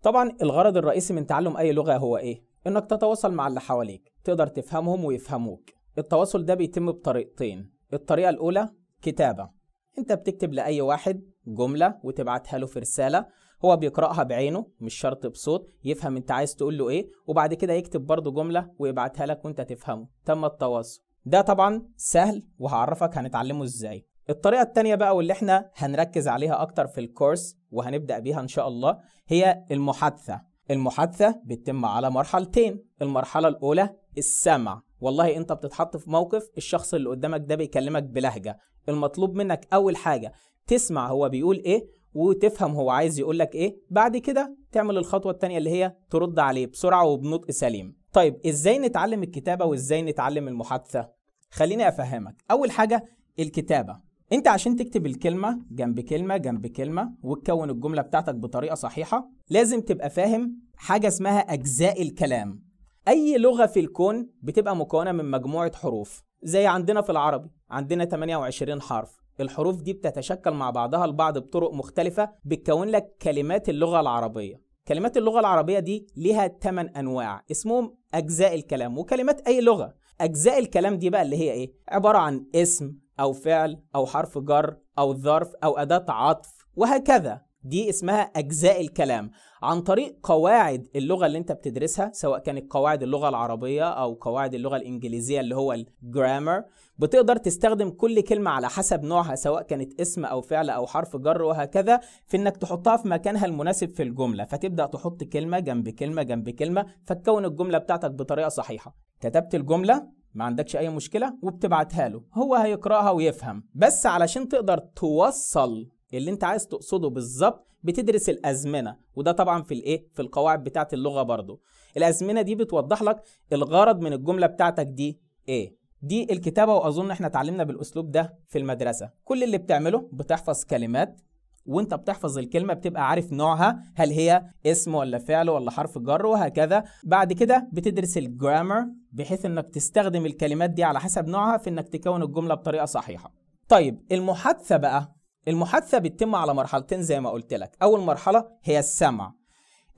طبعا الغرض الرئيسي من تعلم أي لغة هو إيه؟ إنك تتواصل مع اللي حواليك، تقدر تفهمهم ويفهموك. التواصل ده بيتم بطريقتين. الطريقة الأولى كتابة، أنت بتكتب لأي واحد جملة وتبعتها له في رسالة، هو بيقرأها بعينه مش شرط بصوت، يفهم أنت عايز تقول له إيه، وبعد كده يكتب برضه جملة ويبعتها لك وأنت تفهمه. تم التواصل. ده طبعا سهل وهعرفك هنتعلمه إزاي. الطريقة التانية بقى واللي احنا هنركز عليها أكتر في الكورس وهنبدأ بيها إن شاء الله هي المحادثة. المحادثة بتتم على مرحلتين. المرحلة الأولى السمع، والله أنت بتتحط في موقف الشخص اللي قدامك ده بيكلمك بلهجة، المطلوب منك أول حاجة تسمع هو بيقول إيه وتفهم هو عايز يقولك إيه، بعد كده تعمل الخطوة التانية اللي هي ترد عليه بسرعة وبنطق سليم. طيب إزاي نتعلم الكتابة وإزاي نتعلم المحادثة؟ خليني أفهمك. أول حاجة الكتابة، انت عشان تكتب الكلمة جنب كلمة جنب كلمة وتكون الجملة بتاعتك بطريقة صحيحة لازم تبقى فاهم حاجة اسمها أجزاء الكلام. أي لغة في الكون بتبقى مكونة من مجموعة حروف، زي عندنا في العربي عندنا 28 حرف. الحروف دي بتتشكل مع بعضها البعض بطرق مختلفة بتكون لك كلمات اللغة العربية. كلمات اللغة العربية دي ليها 8 أنواع اسمهم أجزاء الكلام، وكلمات أي لغة. أجزاء الكلام دي بقى اللي هي إيه؟ عبارة عن اسم أو فعل أو حرف جر أو ظرف أو أداة عطف وهكذا. دي اسمها أجزاء الكلام. عن طريق قواعد اللغة اللي أنت بتدرسها، سواء كانت قواعد اللغة العربية أو قواعد اللغة الإنجليزية اللي هو الجرامر، بتقدر تستخدم كل كلمة على حسب نوعها، سواء كانت اسم أو فعل أو حرف جر وهكذا، في إنك تحطها في مكانها المناسب في الجملة. فتبدأ تحط كلمة جنب كلمة جنب كلمة فتكون الجملة بتاعتك بطريقة صحيحة. كتبت الجملة ما عندكش أي مشكلة وبتبعتها له، هو هيقرأها ويفهم. بس علشان تقدر توصل اللي انت عايز تقصده بالظبط بتدرس الأزمنة، وده طبعا في الايه؟ في القواعد بتاعت اللغة برضو. الأزمنة دي بتوضح لك الغرض من الجملة بتاعتك دي ايه. دي الكتابة، وأظن احنا اتعلمنا بالأسلوب ده في المدرسة. كل اللي بتعمله بتحفظ كلمات، وانت بتحفظ الكلمة بتبقى عارف نوعها، هل هي اسم ولا فعل ولا حرف جر وهكذا. بعد كده بتدرس الجرامر بحيث انك تستخدم الكلمات دي على حسب نوعها في انك تكون الجملة بطريقة صحيحة. طيب المحادثة بقى، المحادثة بتتم على مرحلتين زي ما قلت لك. أول مرحلة هي السمع.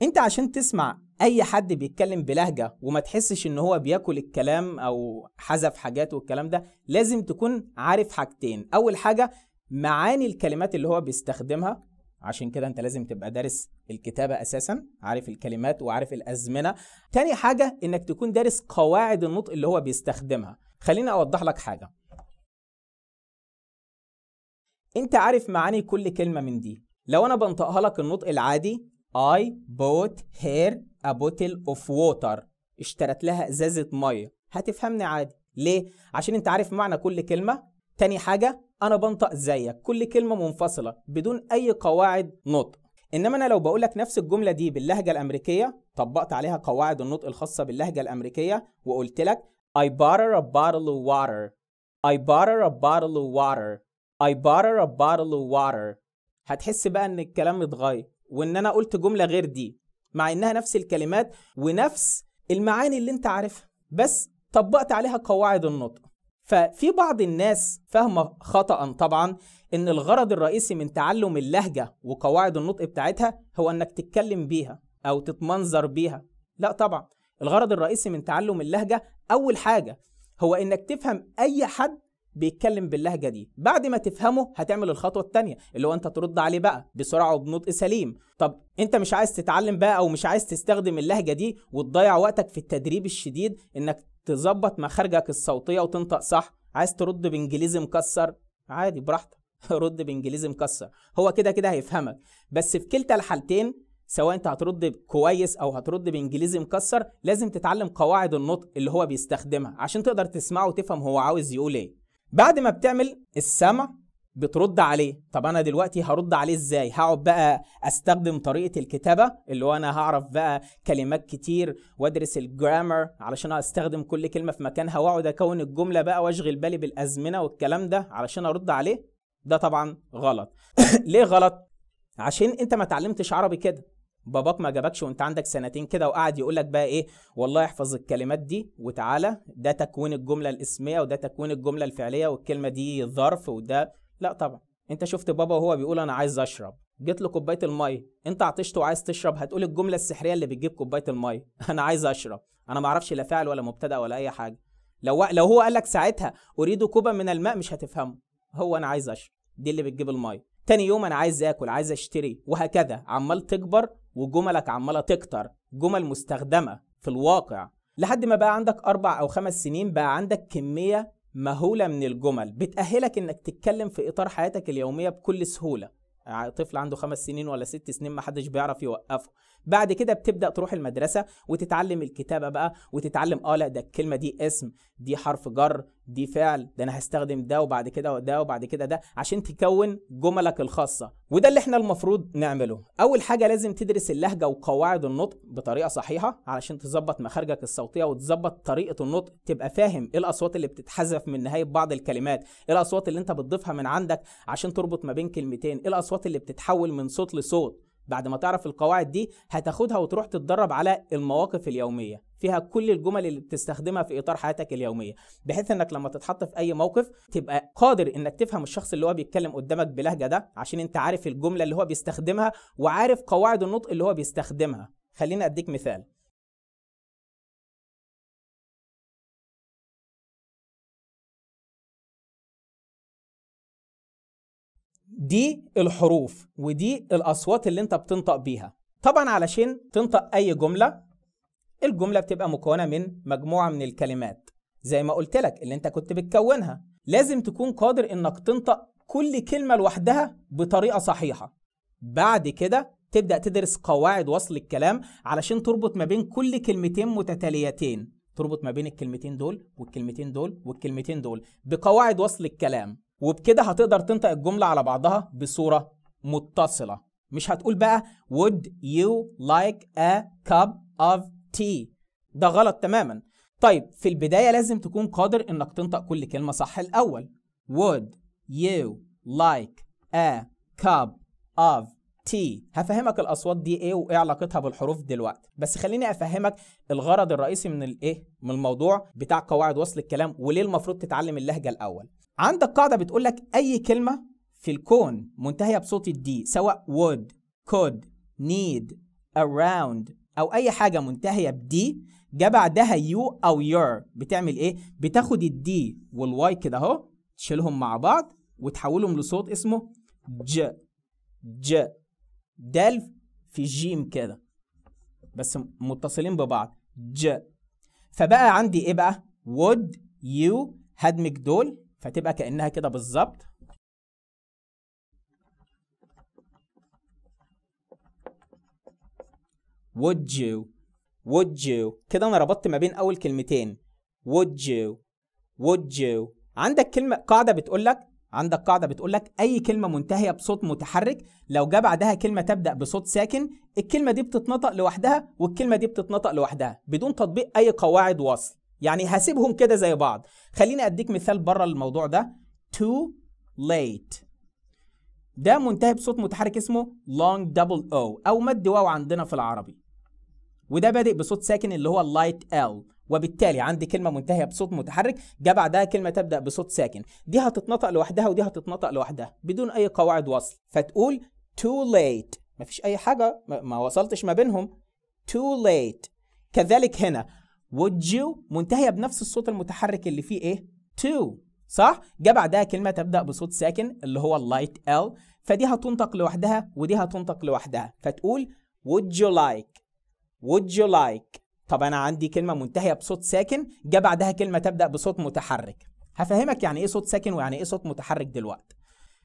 انت عشان تسمع أي حد بيتكلم بلهجة وما تحسش ان هو بياكل الكلام أو حذف حاجات والكلام ده، لازم تكون عارف حاجتين. أول حاجة معاني الكلمات اللي هو بيستخدمها، عشان كده انت لازم تبقى دارس الكتابة أساسا، عارف الكلمات وعارف الأزمنة. تاني حاجة انك تكون دارس قواعد النطق اللي هو بيستخدمها. خليني أوضح لك حاجة. انت عارف معاني كل كلمة من دي. لو انا بنطقها لك النطق العادي I bought her a bottle of water، اشترت لها ازازة مية، هتفهمني عادي. ليه؟ عشان انت عارف معنى كل كلمة. تاني حاجة انا بنطق زيك، كل كلمة منفصلة بدون اي قواعد نطق. انما انا لو بقولك نفس الجملة دي باللهجة الامريكية، طبقت عليها قواعد النطق الخاصة باللهجة الامريكية وقلت لك I bought her a bottle of water، I bought her a bottle of water، I bought her a bottle of water، هتحس بقى ان الكلام اتغير وان انا قلت جملة غير دي، مع انها نفس الكلمات ونفس المعاني اللي انت عارفها، بس طبقت عليها قواعد النطق. ففي بعض الناس فاهمة خطأ طبعا ان الغرض الرئيسي من تعلم اللهجة وقواعد النطق بتاعتها هو انك تتكلم بيها او تتمنظر بيها. لا طبعا، الغرض الرئيسي من تعلم اللهجة اول حاجة هو انك تفهم اي حد بيتكلم باللهجة دي. بعد ما تفهمه هتعمل الخطوة التانية اللي هو انت ترد عليه بقى بسرعة وبنطق سليم. طب انت مش عايز تتعلم بقى او مش عايز تستخدم اللهجة دي وتضيع وقتك في التدريب الشديد انك تظبط مخارجك الصوتية وتنطق صح، عايز ترد بانجليزي مكسر، عادي براحتك رد بانجليزي مكسر، هو كده كده هيفهمك. بس في كلتا الحالتين سواء انت هترد كويس او هترد بانجليزي مكسر لازم تتعلم قواعد النطق اللي هو بيستخدمها عشان تقدر تسمعه وتفهم هو عاوز يقول ايه. بعد ما بتعمل السمع بترد عليه. طب انا دلوقتي هرد عليه ازاي؟ هقعد بقى استخدم طريقة الكتابة اللي هو انا هعرف بقى كلمات كتير وادرس الجرامر علشان استخدم كل كلمة في مكانها واقعد اكون الجملة بقى واشغل بالي بالازمنة والكلام ده علشان ارد عليه؟ ده طبعا غلط. ليه غلط؟ عشان انت ما اتعلمتش عربي كده، باباك ما جابكش وانت عندك سنتين كده وقعد يقول لك بقى ايه والله احفظ الكلمات دي وتعالى ده تكوين الجملة الاسمية وده تكوين الجملة الفعلية والكلمة دي ظرف وده، لا طبعا انت شفت بابا وهو بيقول انا عايز اشرب، جيت له كوباية المية، انت عطشت وعايز تشرب، هتقول الجملة السحريه اللي بتجيب كوباية المية، انا عايز اشرب، انا ما اعرفش لا فاعل ولا مبتدا ولا اي حاجة. لو هو قال لك ساعتها اريد كوبا من الماء مش هتفهمه، هو انا عايز اشرب دي اللي بتجيب المية. تاني يوم انا عايز اكل، عايز اشتري، وهكذا. عمال تكبر وجملك عماله تكتر، جمل مستخدمة في الواقع، لحد ما بقى عندك 4 أو 5 سنين بقى عندك كمية مهولة من الجمل بتأهلك انك تتكلم في اطار حياتك اليومية بكل سهولة. طفل عنده 5 سنين ولا 6 سنين ما حدش بيعرف يوقفه. بعد كده بتبدأ تروح المدرسة وتتعلم الكتابة بقى، وتتعلم لا ده الكلمة دي اسم، دي حرف جر، دي فعل، ده انا هستخدم ده وبعد كده وده وبعد كده ده، عشان تكون جملك الخاصة. وده اللي احنا المفروض نعمله. اول حاجة لازم تدرس اللهجة وقواعد النطق بطريقة صحيحة علشان تظبط مخارجك الصوتية وتظبط طريقة النطق، تبقى فاهم ايه الاصوات اللي بتتحذف من نهاية بعض الكلمات، ايه الاصوات اللي انت بتضيفها من عندك عشان تربط ما بين كلمتين، ايه الاصوات اللي بتتحول من صوت لصوت. بعد ما تعرف القواعد دي هتاخدها وتروح تتدرب على المواقف اليومية، فيها كل الجمل اللي بتستخدمها في إطار حياتك اليومية، بحيث انك لما تتحط في أي موقف تبقى قادر انك تفهم الشخص اللي هو بيتكلم قدامك بلهجة ده، عشان انت عارف الجملة اللي هو بيستخدمها وعارف قواعد النطق اللي هو بيستخدمها. خليني أديك مثال. دي الحروف ودي الأصوات اللي انت بتنطق بيها. طبعا علشان تنطق أي جملة، الجملة بتبقى مكونة من مجموعة من الكلمات زي ما قلت لك اللي انت كنت بتكونها. لازم تكون قادر انك تنطق كل كلمة لوحدها بطريقة صحيحة. بعد كده تبدأ تدرس قواعد وصل الكلام علشان تربط ما بين كل كلمتين متتاليتين، تربط ما بين الكلمتين دول والكلمتين دول والكلمتين دول بقواعد وصل الكلام. وبكده هتقدر تنطق الجملة على بعضها بصورة متصلة. مش هتقول بقى would you like a cup of tea، ده غلط تماما. طيب في البداية لازم تكون قادر انك تنطق كل كلمة صح الأول. would you like a cup of tea. هفهمك الأصوات دي ايه وايه علاقتها بالحروف دلوقتي، بس خليني افهمك الغرض الرئيسي من الايه، من الموضوع بتاع قواعد وصل الكلام وليه المفروض تتعلم اللهجة الأول. عندك قاعدة بتقولك أي كلمة في الكون منتهية بصوت ال D، سواء would، could، need، around أو أي حاجة منتهية ب D جا بعدها you أو your، بتعمل إيه؟ بتاخد ال D وال Y كده أهو، تشيلهم مع بعض وتحولهم لصوت اسمه ج، ج، دال في جيم كده بس متصلين ببعض، ج. فبقى عندي إيه بقى؟ would you، هدمج دول فتبقى كأنها كده بالظبط. would you، would you. كده انا ربطت ما بين اول كلمتين would you، would you. عندك كلمة قاعدة بتقول لك، عندك قاعدة بتقول لك اي كلمة منتهية بصوت متحرك لو جه بعدها كلمة تبدأ بصوت ساكن، الكلمة دي بتتنطق لوحدها والكلمة دي بتتنطق لوحدها بدون تطبيق اي قواعد وصل. يعني هسيبهم كده زي بعض. خليني اديك مثال بره الموضوع ده. too late ده منتهي بصوت متحرك اسمه long double o او مد واو عندنا في العربي، وده بادئ بصوت ساكن اللي هو light l، وبالتالي عندي كلمة منتهية بصوت متحرك جه بعدها كلمة تبدأ بصوت ساكن، دي هتتنطق لوحدها ودي هتتنطق لوحدها بدون أي قواعد وصل، فتقول too late، مفيش أي حاجة، ما وصلتش ما بينهم، too late. كذلك هنا would you منتهية بنفس الصوت المتحرك اللي فيه ايه؟ to، صح؟ جه بعدها كلمة تبدأ بصوت ساكن اللي هو light L، فدي هتنطق لوحدها ودي هتنطق لوحدها، فتقول would you like، would you like. طب أنا عندي كلمة منتهية بصوت ساكن جه بعدها كلمة تبدأ بصوت متحرك. هفهمك يعني ايه صوت ساكن ويعني ايه صوت متحرك دلوقتي،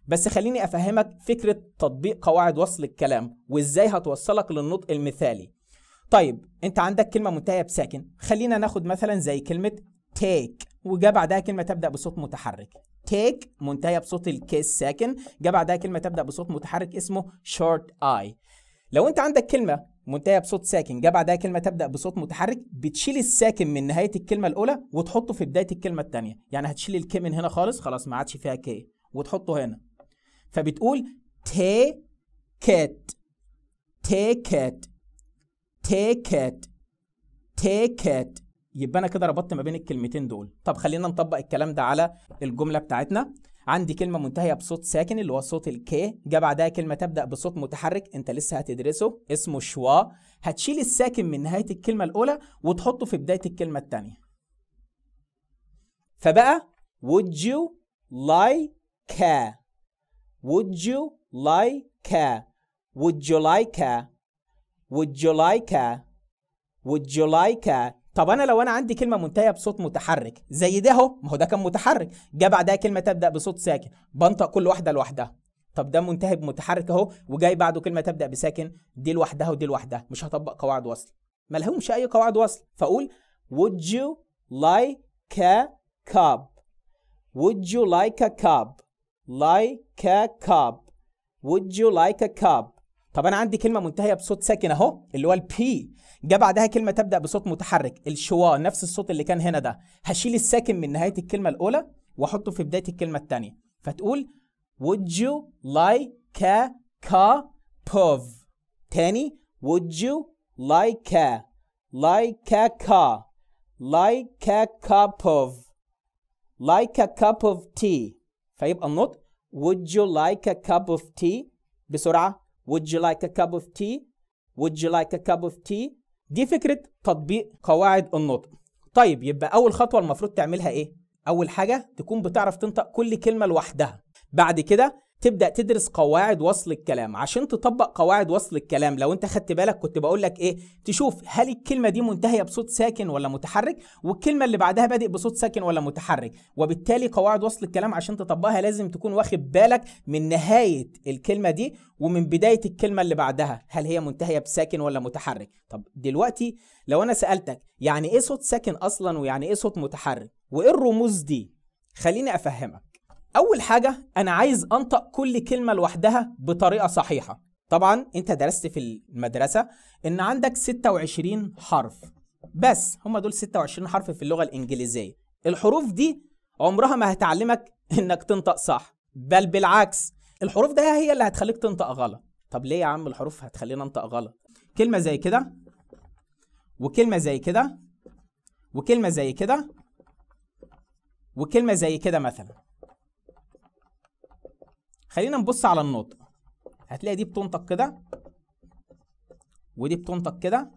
بس خليني أفهمك فكرة تطبيق قواعد وصل الكلام وإزاي هتوصلك للنطق المثالي. طيب انت عندك كلمة منتهية بساكن، خلينا ناخد مثلا زي كلمة take وجا بعدها كلمة تبدأ بصوت متحرك. take منتهية بصوت ال K الساكن، جا بعدها كلمة تبدأ بصوت متحرك اسمه short I. لو انت عندك كلمة منتهية بصوت ساكن جا بعدها كلمة تبدأ بصوت متحرك، بتشيل الساكن من نهاية الكلمة الأولى وتحطه في بداية الكلمة الثانية، يعني هتشيل ال K من هنا خالص، خلاص ما عادش فيها K، وتحطه هنا، فبتقول take it، take it، take it، take it. يبقى انا كده ربطت ما بين الكلمتين دول. طب خلينا نطبق الكلام ده على الجملة بتاعتنا. عندي كلمة منتهية بصوت ساكن اللي هو صوت ال K، جا بعدها كلمة تبدأ بصوت متحرك انت لسه هتدرسه اسمه schwa. هتشيل الساكن من نهاية الكلمة الأولى وتحطه في بداية الكلمة الثانية. فبقى would you like a، would you like a، would you like a، would you like a، would you like a. طب انا لو انا عندي كلمة منتهية بصوت متحرك زي ده اهو، ما هو ده كان متحرك، جه بعدها كلمة تبدا بصوت ساكن، بنطق كل واحدة لوحدها. طب ده منتهي بمتحرك اهو وجاي بعده كلمة تبدا بساكن، دي لوحدها ودي لوحدها، مش هطبق قواعد وصل، ما لهمش اي قواعد وصل. فاقول would you like a cup، would you like a cup، like a cup، would you like a cup. طب انا عندي كلمة منتهية بصوت ساكن اهو اللي هو ال P، جه بعدها كلمة تبدا بصوت متحرك ال schwa، نفس الصوت اللي كان هنا ده، هشيل الساكن من نهاية الكلمة الاولى واحطه في بداية الكلمة الثانية، فتقول would you like a cup of. تاني would you like a، like a cup، like a cup of، like a cup of tea. فيبقى النطق would you like a cup of tea. بسرعة would you like a cup of tea، would you like a cup of tea. دي فكرة تطبيق قواعد النطق. طيب يبقى أول خطوة المفروض تعملها إيه؟ أول حاجة تكون بتعرف تنطق كل كلمة لوحدها. بعد كده تبدأ تدرس قواعد وصل الكلام عشان تطبق قواعد وصل الكلام. لو أنت خدت بالك كنت بقول لك إيه؟ تشوف هل الكلمة دي منتهية بصوت ساكن ولا متحرك، والكلمة اللي بعدها بادئ بصوت ساكن ولا متحرك. وبالتالي قواعد وصل الكلام عشان تطبقها لازم تكون واخد بالك من نهاية الكلمة دي ومن بداية الكلمة اللي بعدها، هل هي منتهية بساكن ولا متحرك. طب دلوقتي لو أنا سألتك يعني إيه صوت ساكن أصلا ويعني إيه صوت متحرك وإيه الرموز دي، خليني أفهمك. أول حاجة أنا عايز أنطق كل كلمة لوحدها بطريقة صحيحة. طبعا أنت درست في المدرسة إن عندك 26 حرف بس، هم دول 26 حرف في اللغة الإنجليزية. الحروف دي عمرها ما هتعلمك إنك تنطق صح، بل بالعكس الحروف ده هي اللي هتخليك تنطق غلط. طب ليه يا عم الحروف هتخلينا ننطق غلط؟ كلمة زي كده وكلمة زي كده وكلمة زي كده وكلمة زي كده مثلا. خلينا نبص على النطق، هتلاقي دي بتنطق كده ودي بتنطق كده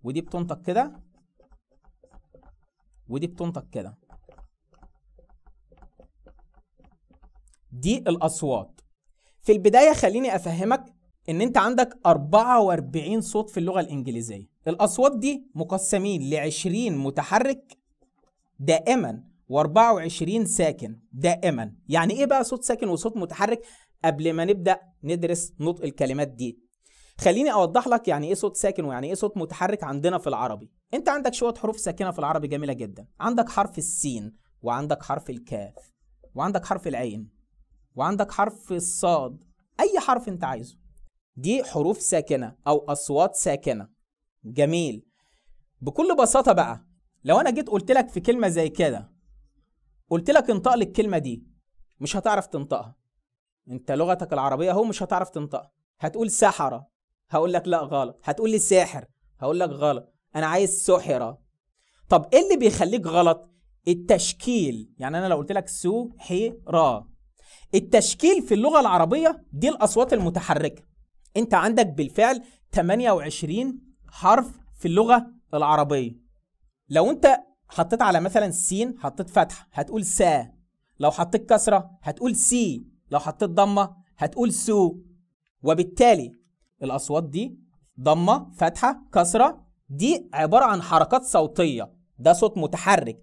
ودي بتنطق كده ودي بتنطق كده. دي الأصوات. في البداية خليني أفهمك إن أنت عندك 44 صوت في اللغة الإنجليزية. الأصوات دي مقسمين ل20 متحرك دائما و24 ساكن دائما. يعني ايه بقى صوت ساكن وصوت متحرك؟ قبل ما نبدأ ندرس نطق الكلمات دي خليني اوضح لك يعني ايه صوت ساكن ويعني ايه صوت متحرك عندنا في العربي. انت عندك شوية حروف ساكنة في العربي جميلة جدا. عندك حرف السين وعندك حرف الكاف وعندك حرف العين وعندك حرف الصاد، اي حرف انت عايزه. دي حروف ساكنة او اصوات ساكنة. جميل. بكل بساطة بقى لو انا جيت قلت لك في كلمة زي كده، قلت لك انطق لي الكلمة دي، مش هتعرف تنطقها. انت لغتك العربية اهو مش هتعرف تنطقها. هتقول سحرة، هقول لك لا غلط. هتقول لي ساحر، هقول لك غلط. انا عايز سحرة. طب ايه اللي بيخليك غلط؟ التشكيل. يعني انا لو قلت لك سحرة، التشكيل في اللغة العربية دي الاصوات المتحركة. انت عندك بالفعل 28 حرف في اللغة العربية. لو انت حطيت على مثلا سين حطيت فتحة هتقول سا، لو حطيت كسرة هتقول سي، لو حطيت ضمة هتقول سو. وبالتالي الأصوات دي ضمة فتحة كسرة دي عبارة عن حركات صوتية. ده صوت متحرك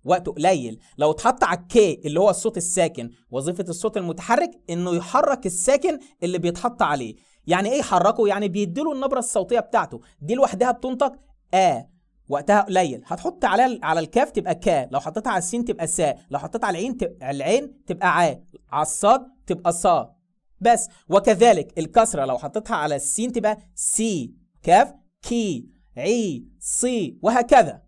وقته قليل. لو اتحط على ال K اللي هو الصوت الساكن، وظيفة الصوت المتحرك انه يحرك الساكن اللي بيتحط عليه. يعني ايه يحركه؟ يعني بيديله النبرة الصوتية بتاعته. دي لوحدها بتنطق وقتها قليل. هتحط على الكاف تبقى كا، لو حطيتها على السين تبقى سا، لو حطيتها على العين تبقى عا، على الصاد تبقى صا بس. وكذلك الكسرة لو حطيتها على السين تبقى سي، كاف، كي، عي، صي، وهكذا.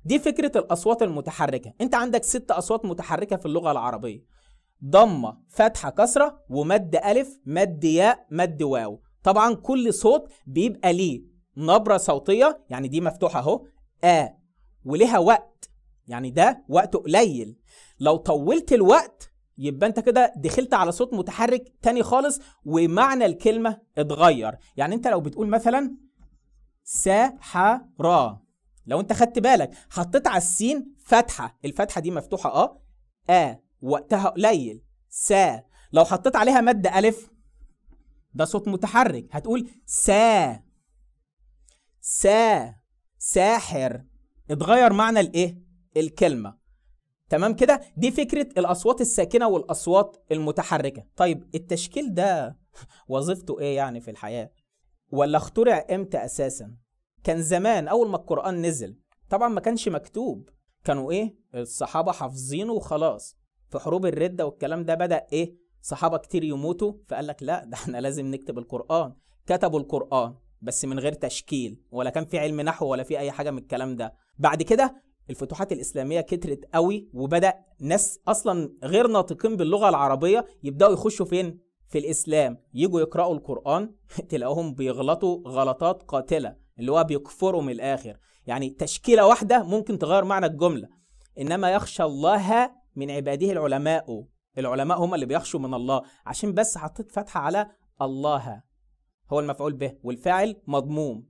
دي فكرة الأصوات المتحركة. أنت عندك 6 أصوات متحركة في اللغة العربية: ضمة، فتحة، كسرة، ومد ألف، مد ياء، مد واو. طبعا كل صوت بيبقى ليه نبرة صوتية، يعني دي مفتوحة أهو ولها وقت، يعني ده وقته قليل. لو طولت الوقت يبقى انت كده دخلت على صوت متحرك تاني خالص ومعنى الكلمة اتغير. يعني انت لو بتقول مثلا سحرا، لو انت خدت بالك حطيت على السين فتحة، الفتحة دي مفتوحة وقتها قليل سا. لو حطيت عليها مد ألف ده صوت متحرك، هتقول سا سا ساحر، اتغير معنى الايه؟ الكلمة. تمام كده؟ دي فكرة الأصوات الساكنة والأصوات المتحركة. طيب التشكيل ده وظيفته ايه يعني في الحياة؟ ولا اخترع امتى أساسا؟ كان زمان أول ما القرآن نزل طبعا ما كانش مكتوب، كانوا ايه؟ الصحابة حافظينه وخلاص. في حروب الردة والكلام ده بدأ ايه؟ صحابة كتير يموتوا، فقال لك لا ده احنا لازم نكتب القرآن. كتبوا القرآن بس من غير تشكيل، ولا كان في علم نحو ولا في أي حاجة من الكلام ده. بعد كده الفتوحات الإسلامية كترت قوي، وبدأ ناس أصلا غير ناطقين باللغة العربية يبدأوا يخشوا فين؟ في الإسلام، يجوا يقرأوا القرآن تلاقوهم بيغلطوا غلطات قاتلة، اللي هو بيكفروا من الآخر. يعني تشكيلة واحدة ممكن تغير معنى الجملة. إنما يخشى الله من عباده العلماء، العلماء هم اللي بيخشوا من الله، عشان بس حطيت فتحة على الله، هو المفعول به والفاعل مضموم.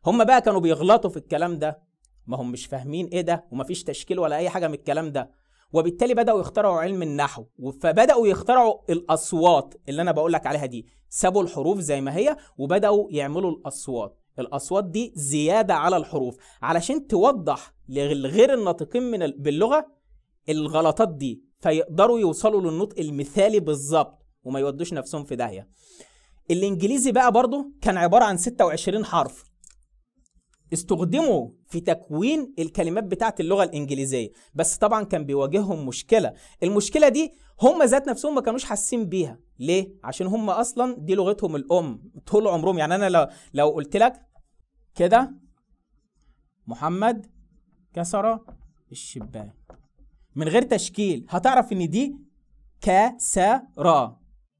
هم بقى كانوا بيغلطوا في الكلام ده، ما هم مش فاهمين ايه ده، ومفيش تشكيل ولا اي حاجة من الكلام ده، وبالتالي بداوا يخترعوا علم النحو، فبداوا يخترعوا الاصوات اللي انا بقول لك عليها دي. سابوا الحروف زي ما هي وبداوا يعملوا الاصوات. الاصوات دي زيادة على الحروف علشان توضح للغير الناطقين من باللغة الغلطات دي، فيقدروا يوصلوا للنطق المثالي بالظبط وما يودوش نفسهم في داهية. الانجليزي بقى برضو كان عبارة عن 26 حرف استخدموا في تكوين الكلمات بتاعت اللغة الإنجليزية، بس طبعا كان بيواجههم مشكلة. المشكلة دي هم ذات نفسهم ما كانوش حاسين بيها. ليه؟ عشان هم أصلا دي لغتهم الأم طول عمرهم. يعني أنا لو قلت لك كده محمد كسر الشباك من غير تشكيل، هتعرف إن دي كسر،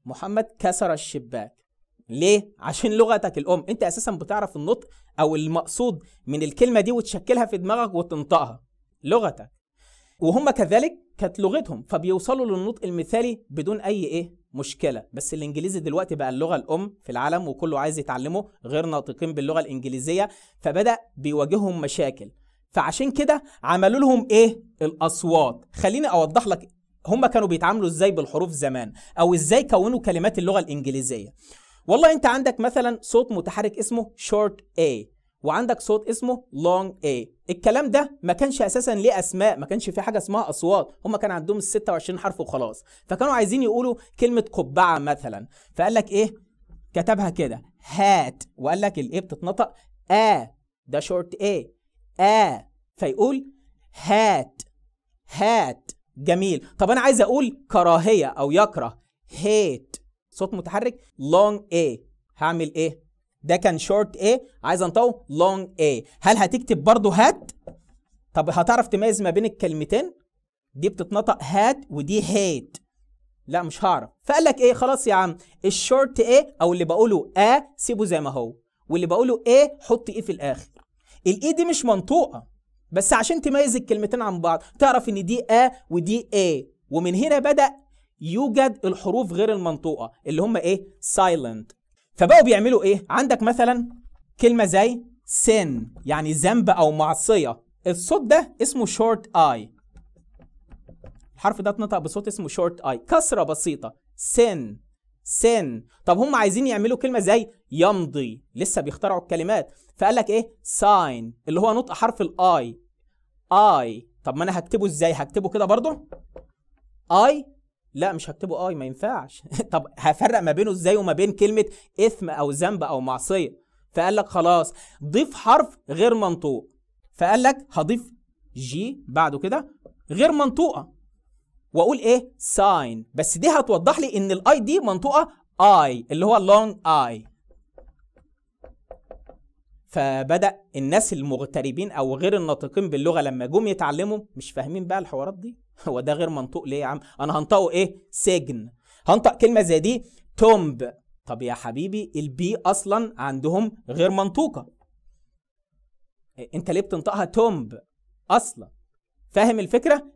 محمد كسر الشباك. ليه؟ عشان لغتك الأم، أنت أساسا بتعرف النطق أو المقصود من الكلمة دي وتشكلها في دماغك وتنطقها، لغتك. وهم كذلك كانت لغتهم، فبيوصلوا للنطق المثالي بدون أي إيه؟ مشكلة. بس الإنجليزي دلوقتي بقى اللغة الأم في العالم وكله عايز يتعلمه، غير ناطقين باللغة الإنجليزية، فبدأ بيواجههم مشاكل. فعشان كده عملوا لهم إيه؟ الأصوات. خليني أوضح لك هم كانوا بيتعاملوا إزاي بالحروف زمان، أو إزاي كونوا كلمات اللغة الإنجليزية. والله انت عندك مثلا صوت متحرك اسمه short A، وعندك صوت اسمه long A. الكلام ده ما كانش اساسا ليه اسماء، ما كانش في حاجة اسمها اصوات، هم كان عندهم ال 26 حرف وخلاص. فكانوا عايزين يقولوا كلمة قبعه مثلا، فقال لك ايه؟ كتبها كده hat، وقال لك ال A بتتنطق ا، ده short A ا، فيقول hat hat. جميل. طب انا عايز اقول كراهية او يكره، hate، صوت متحرك long A، هعمل ايه؟ ده كان short A، عايز انطقه long A. هل هتكتب برضو hat؟ طب هتعرف تميز ما بين الكلمتين؟ دي بتتنطق hat ودي hate. لا مش هعرف. فقال لك ايه؟ خلاص يا عم، ال short A او اللي بقوله ا سيبه زي ما هو، واللي بقوله A حط E في الاخر. ال E دي مش منطوقه، بس عشان تميز الكلمتين عن بعض تعرف ان دي ا ودي A. ومن هنا بدأ يوجد الحروف غير المنطوقة اللي هم ايه؟ silent. فبقوا بيعملوا ايه؟ عندك مثلا كلمة زي sin، يعني ذنب او معصية، الصوت ده اسمه short I، الحرف ده اتنطق بصوت اسمه short I، كسرة بسيطة، sin sin. طب هم عايزين يعملوا كلمة زي يمضي، لسه بيخترعوا الكلمات، فقال لك ايه؟ sign، اللي هو نطق حرف ال I I. طب ما انا هكتبه ازاي؟ هكتبه كده برضو I؟ لا مش هكتبه I، ما ينفعش. طب هفرق ما بينه ازاي وما بين كلمة اثم او ذنب او معصية؟ فقال لك خلاص ضيف حرف غير منطوق، فقال لك هضيف G بعده كده غير منطوقة واقول ايه؟ sign، بس دي هتوضح لي ان ال I دي منطوقة I اللي هو long I. فبدأ الناس المغتربين او غير الناطقين باللغة لما جم يتعلموا مش فاهمين بقى الحوارات دي، هو ده غير منطوق ليه يا عم؟ انا هنطقه ايه؟ سجن. هنطق كلمة زي دي tomb. طب يا حبيبي ال B اصلا عندهم غير منطوقه، انت ليه بتنطقها tomb اصلا؟ فاهم الفكرة؟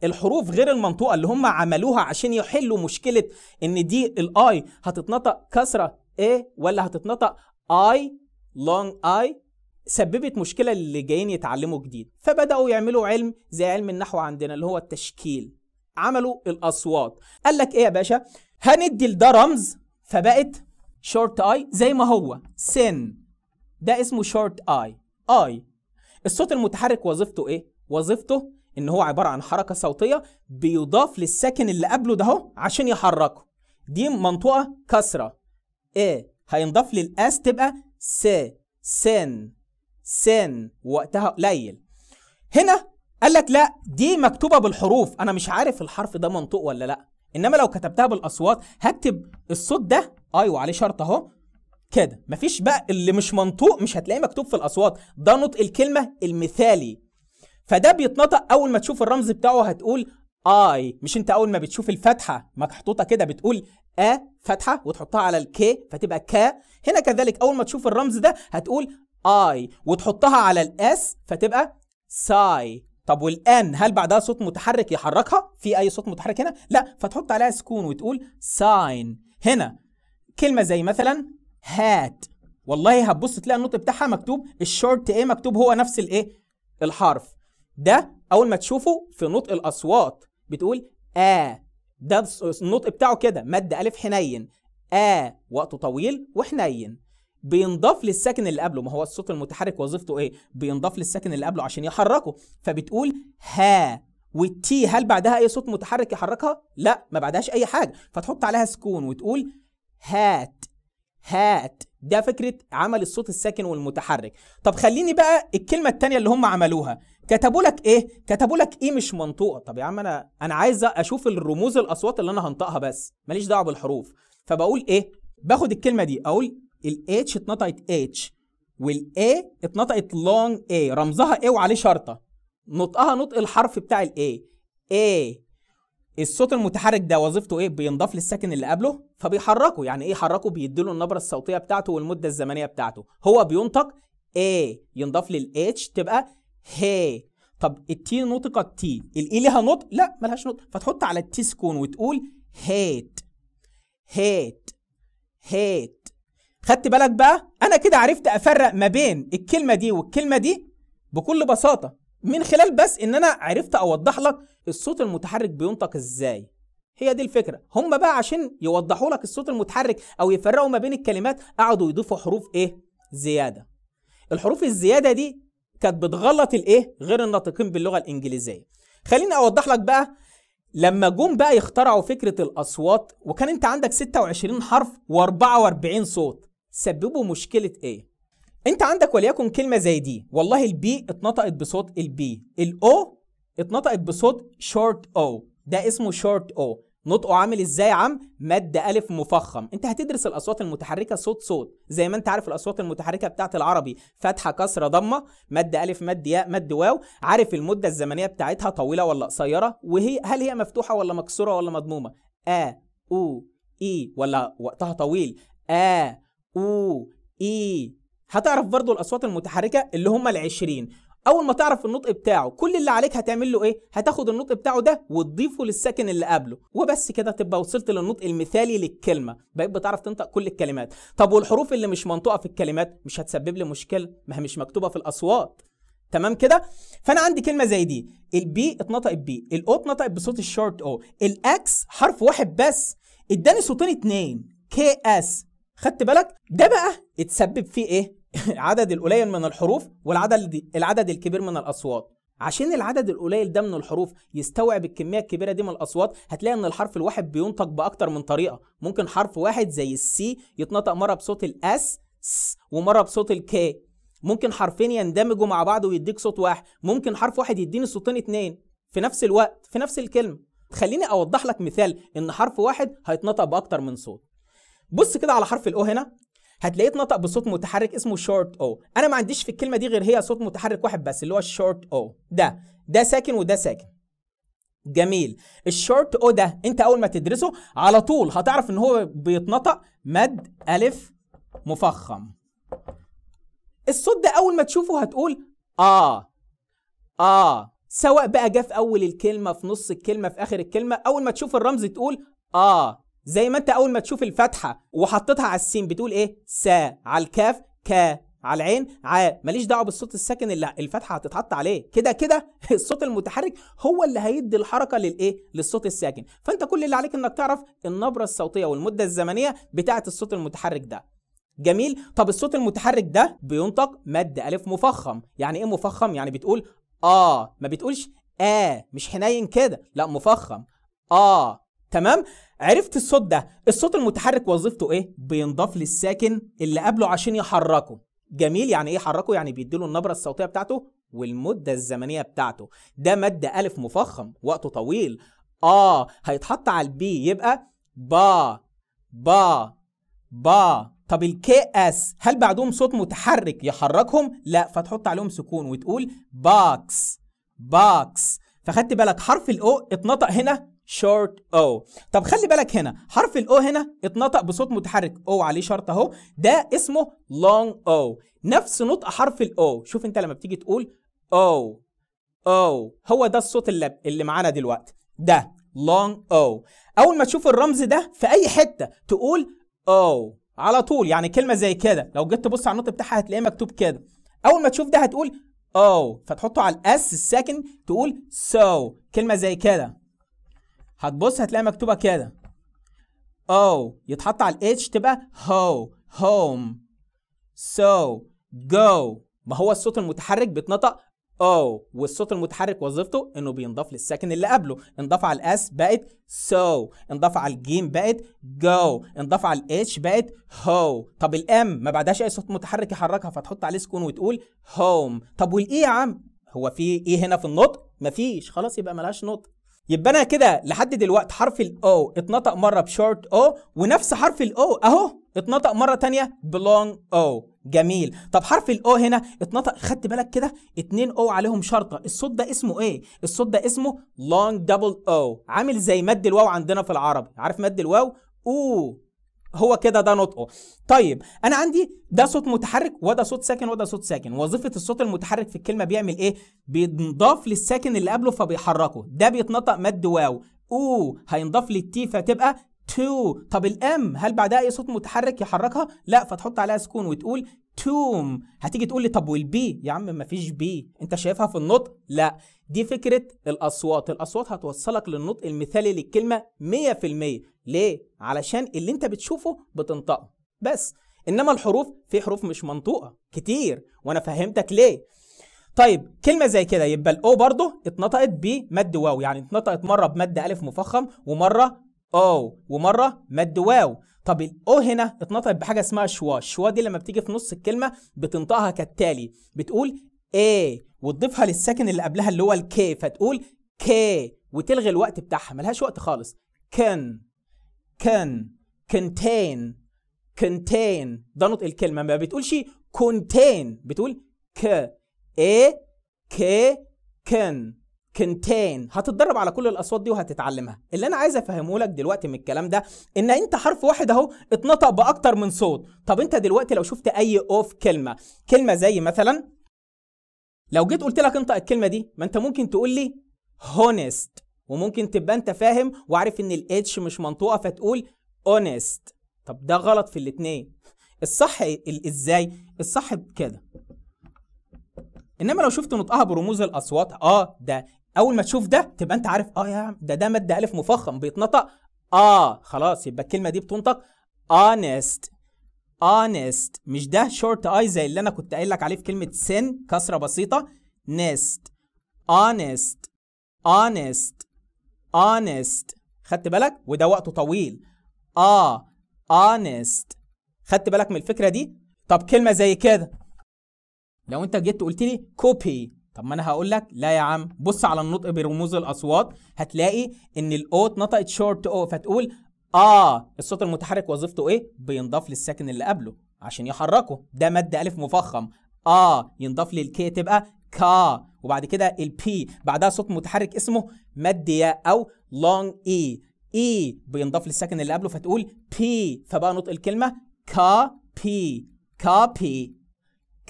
الحروف غير المنطوقه اللي هم عملوها عشان يحلوا مشكلة ان دي ال I هتتنطق كسره A ولا هتتنطق I long I، سببت مشكلة للي جايين يتعلموا جديد. فبداوا يعملوا علم زي علم النحو عندنا اللي هو التشكيل. عملوا الاصوات، قال لك ايه يا باشا؟ هندي لده رمز، فبقت short I زي ما هو sin، ده اسمه short I. I الصوت المتحرك وظيفته ايه؟ وظيفته ان هو عبارة عن حركة صوتية بيضاف للساكن اللي قبله ده اهو عشان يحركه. دي منطوقه كسره A، هينضاف لل S تبقى س، sin، sin، وقتها قليل. هنا قال لك لا، دي مكتوبة بالحروف، انا مش عارف الحرف ده منطوق ولا لا، انما لو كتبتها بالاصوات هكتب الصوت ده I وعليه شرط اهو كده، مفيش بقى اللي مش منطوق مش هتلاقيه مكتوب في الاصوات، ده نطق الكلمة المثالي. فده بيتنطق اول ما تشوف الرمز بتاعه هتقول I، مش انت اول ما بتشوف الفتحة محطوطة كده بتقول ا فتحه وتحطها على ال K فتبقى ك. هنا كذلك اول ما تشوف الرمز ده هتقول I وتحطها على ال S فتبقى ساي. طب وال N هل بعدها صوت متحرك يحركها؟ في اي صوت متحرك هنا؟ لا، فتحط عليها سكون وتقول sign. هنا كلمة زي مثلا hat، والله هتبص تلاقي النطق بتاعها مكتوب ال short A مكتوب هو نفس الايه الحرف ده. اول ما تشوفه في نطق الاصوات بتقول آ، ده النطق بتاعه كده، مد الف حنين، آ وقته طويل وحنين، بينضاف للساكن اللي قبله. ما هو الصوت المتحرك وظيفته ايه؟ بينضاف للساكن اللي قبله عشان يحركه، فبتقول ها. وال T هل بعدها اي صوت متحرك يحركها؟ لا، ما بعدهاش اي حاجة، فتحط عليها سكون وتقول hat، hat. ده فكرة عمل الصوت الساكن والمتحرك. طب خليني بقى الكلمة الثانية اللي هم عملوها، كتبوا لك ايه؟ كتبوا لك ايه مش منطوقه. طب يا عم انا عايز اشوف الرموز الاصوات اللي انا هنطقها بس، ماليش دعوه بالحروف. فبقول ايه؟ باخد الكلمة دي اقول ال H اتنطقت H وال A اتنطقت long A، رمزها A وعليه شرطه، نطقها نطق الحرف بتاع ال A. A الصوت المتحرك ده وظيفته ايه؟ بينضاف للساكن اللي قبله فبيحركه. يعني ايه يحركه؟ بيديله النبرة الصوتية بتاعته والمدة الزمنية بتاعته. هو بينطق A، ينضاف لل H تبقى هي. طب ال T نطقت T، ال E ليها نطق؟ لا ملهاش نطق، فتحط على ال T سكون وتقول hate، hate، hate. خدت بالك بقى؟ انا كده عرفت افرق ما بين الكلمة دي والكلمة دي بكل بساطة من خلال بس ان انا عرفت اوضح لك الصوت المتحرك بينطق ازاي. هي دي الفكرة. هم بقى عشان يوضحوا لك الصوت المتحرك او يفرقوا ما بين الكلمات قعدوا يضيفوا حروف ايه زيادة. الحروف الزيادة دي كانت بتغلط الايه غير الناطقين باللغة الانجليزية. خليني اوضح لك بقى لما جم بقى يخترعوا فكرة الاصوات، وكان انت عندك 26 حرف و44 صوت، سببوا مشكلة ايه؟ انت عندك وليكن كلمة زي دي، والله ال B اتنطقت بصوت ال B، ال O اتنطقت بصوت short O، ده اسمه short O، نطقه عامل ازاي يا عم؟ مد الف مفخم. انت هتدرس الاصوات المتحركة صوت صوت، زي ما انت عارف الاصوات المتحركة بتاعت العربي فتحه كسره ضمه، مد الف مد ياء مد واو، عارف المدة الزمنية بتاعتها طويلة ولا قصيرة، وهي هل هي مفتوحة ولا مكسورة ولا مضمومة، ا او اي ولا وقتها طويل، ا او اي. هتعرف برضو الاصوات المتحركة اللي هم ال20. اول ما تعرف النطق بتاعه كل اللي عليك هتعمل له ايه؟ هتاخد النطق بتاعه ده وتضيفه للساكن اللي قبله وبس كده، تبقى وصلت للنطق المثالي للكلمة، بقيت بتعرف تنطق كل الكلمات. طب والحروف اللي مش منطوقه في الكلمات مش هتسبب لي مشكلة، ما هي مش مكتوبة في الاصوات. تمام كده؟ فانا عندي كلمة زي دي، ال B اتنطقت B، ال O اتنطقت بصوت ال short O، ال X حرف واحد بس اداني صوتين اتنين K S. خدت بالك؟ ده بقى اتسبب فيه ايه؟ العدد القليل من الحروف والعدد الكبير من الاصوات. عشان العدد القليل ده من الحروف يستوعب الكمية الكبيرة دي من الاصوات، هتلاقي ان الحرف الواحد بينطق باكتر من طريقه. ممكن حرف واحد زي ال C يتنطق مرة بصوت ال S ومرة بصوت ال K، ممكن حرفين يندمجوا مع بعض ويديك صوت واحد، ممكن حرف واحد يديني صوتين اتنين في نفس الوقت في نفس الكلمة. خليني اوضح لك مثال ان حرف واحد هيتنطق باكتر من صوت. بص كده على حرف ال O هنا، هتلاقيه اتنطق بصوت متحرك اسمه short O. انا ما عنديش في الكلمة دي غير هي صوت متحرك واحد بس اللي هو ال short O ده، ده ساكن وده ساكن. جميل. ال short O ده انت اول ما تدرسه على طول هتعرف ان هو بيتنطق مد الف مفخم. الصوت ده اول ما تشوفه هتقول اه اه. سواء بقى جه في اول الكلمة، في نص الكلمة، في اخر الكلمة. اول ما تشوف الرمز تقول زي ما انت اول ما تشوف الفتحة وحطيتها على السين بتقول ايه؟ سا، على الكاف كا، على العين ع، ماليش دعوه بالصوت الساكن اللي الفتحة هتتحط عليه، كده كده الصوت المتحرك هو اللي هيدي الحركة للايه؟ للصوت الساكن. فانت كل اللي عليك انك تعرف النبرة الصوتية والمدة الزمنية بتاعه الصوت المتحرك ده. جميل. طب الصوت المتحرك ده بينطق مد الف مفخم. يعني ايه مفخم؟ يعني بتقول ما بتقولش مش حنين كده، لا مفخم تمام. عرفت الصوت ده. الصوت المتحرك وظيفته ايه؟ بينضاف للساكن اللي قبله عشان يحركه. جميل. يعني ايه يحركه؟ يعني بيديله النبرة الصوتية بتاعته والمدة الزمنية بتاعته. ده مد الف مفخم وقته طويل. هيتحط على ال B يبقى با با با. طب ال K S هل بعدهم صوت متحرك يحركهم؟ لا، فتحط عليهم سكون وتقول box box. فخدت بالك حرف ال O اتنطق هنا short O. طب خلي بالك هنا حرف ال O هنا اتنطق بصوت متحرك O عليه شرط اهو، ده اسمه long O، نفس نطق حرف ال O. شوف انت لما بتيجي تقول O O، هو ده الصوت اللي معانا دلوقتي، ده long O. اول ما تشوف الرمز ده في اي حتة تقول O على طول. يعني كلمة زي كده لو جيت تبص على النطق بتاعها هتلاقيه مكتوب كده، اول ما تشوف ده هتقول O، فتحطه على ال S الساكن تقول so. كلمة زي كده هتبص هتلاقي مكتوبة كده O، يتحط على ال H تبقى هو، home، so، go. ما هو الصوت المتحرك بيتنطق O، والصوت المتحرك وظيفته انه بينضاف للساكن اللي قبله. انضاف على ال S بقت so، انضاف على الجيم بقت go، انضاف على ال H بقت هو. طب ال M ما بعدهاش اي صوت متحرك يحركها، فتحط عليه سكون وتقول home. طب وال E يا عم، هو في E هنا في النطق؟ مفيش، خلاص يبقى ملهاش نطق. يبقى انا كده لحد دلوقتي حرف ال O اتنطق مرة ب short O، ونفس حرف ال O اهو اتنطق مرة تانية ب long O. جميل. طب حرف ال O هنا اتنطق، خدت بالك كده 2 O عليهم شرطه، الصوت ده اسمه ايه؟ الصوت ده اسمه long double O، عامل زي مد الواو عندنا في العربي، عارف مد الواو؟ او هو كده ده نطقه. طيب انا عندي ده صوت متحرك وده صوت ساكن وده صوت ساكن. وظيفة الصوت المتحرك في الكلمة بيعمل ايه؟ بينضاف للساكن اللي قبله فبيحركه. ده بيتنطق مد واو او، هينضاف لل T فتبقى تو. طب ال M هل بعدها اي صوت متحرك يحركها؟ لا، فتحط عليها سكون وتقول توم. هتيجي تقول لي طب وال B؟ يا عم مفيش B، انت شايفها في النطق؟ لا، دي فكرة الاصوات. الاصوات هتوصلك للنطق المثالي للكلمة 100%. ليه؟ علشان اللي انت بتشوفه بتنطقه بس، انما الحروف في حروف مش منطوقه كتير، وانا فهمتك ليه. طيب كلمة زي كده يبقى ال O برضه اتنطقت بمد واو، يعني اتنطقت مرة بمد الف مفخم ومرة O ومرة مد واو. طب ال O هنا اتنطقت بحاجة اسمها schwa. ال schwa دي لما بتيجي في نص الكلمة بتنطقها كالتالي، بتقول A وتضيفها للساكن اللي قبلها اللي هو ال K، فتقول K وتلغي الوقت بتاعها، ملهاش وقت خالص. كن كن contain contain، ده نطق الكلمة، ما بتقولش contain، بتقول ك A K كن contain. هتتدرب على كل الاصوات دي وهتتعلمها. اللي انا عايز افهمه لك دلوقتي من الكلام ده ان انت حرف واحد اهو اتنطق باكتر من صوت. طب انت دلوقتي لو شفت اي O في كلمة، كلمة زي مثلا لو جيت قلت لك انطق الكلمة دي، ما انت ممكن تقول لي honest، وممكن تبقى انت فاهم وعارف ان ال H مش منطوقه فتقول honest. طب ده غلط في الاثنين. الصح ازاي؟ الصح كده. انما لو شفت نطقها برموز الاصوات، ده اول ما تشوف ده تبقى انت عارف يا عم ده مد الف مفخم بيتنطق خلاص، يبقى الكلمة دي بتنطق honest honest، مش ده short I زي اللي انا كنت قايل لك عليه في كلمة سن كسره بسيطة، nest honest honest honest. خدت بالك؟ وده وقته طويل. honest. خدت بالك من الفكرة دي؟ طب كلمة زي كده لو انت جيت قلت لي copy، طب ما انا هقول لك لا يا عم، بص على النطق برموز الاصوات هتلاقي ان ال O اتنطقت short O، فتقول الصوت المتحرك وظيفته ايه؟ بينضاف للساكن اللي قبله عشان يحركه، ده مد الف مفخم. ينضاف لل K تبقى كا، وبعد كده ال P بعدها صوت متحرك اسمه مد ياء او long E، E بينضاف للساكن اللي قبله فتقول بي، فبقى نطق الكلمة كا بي كابي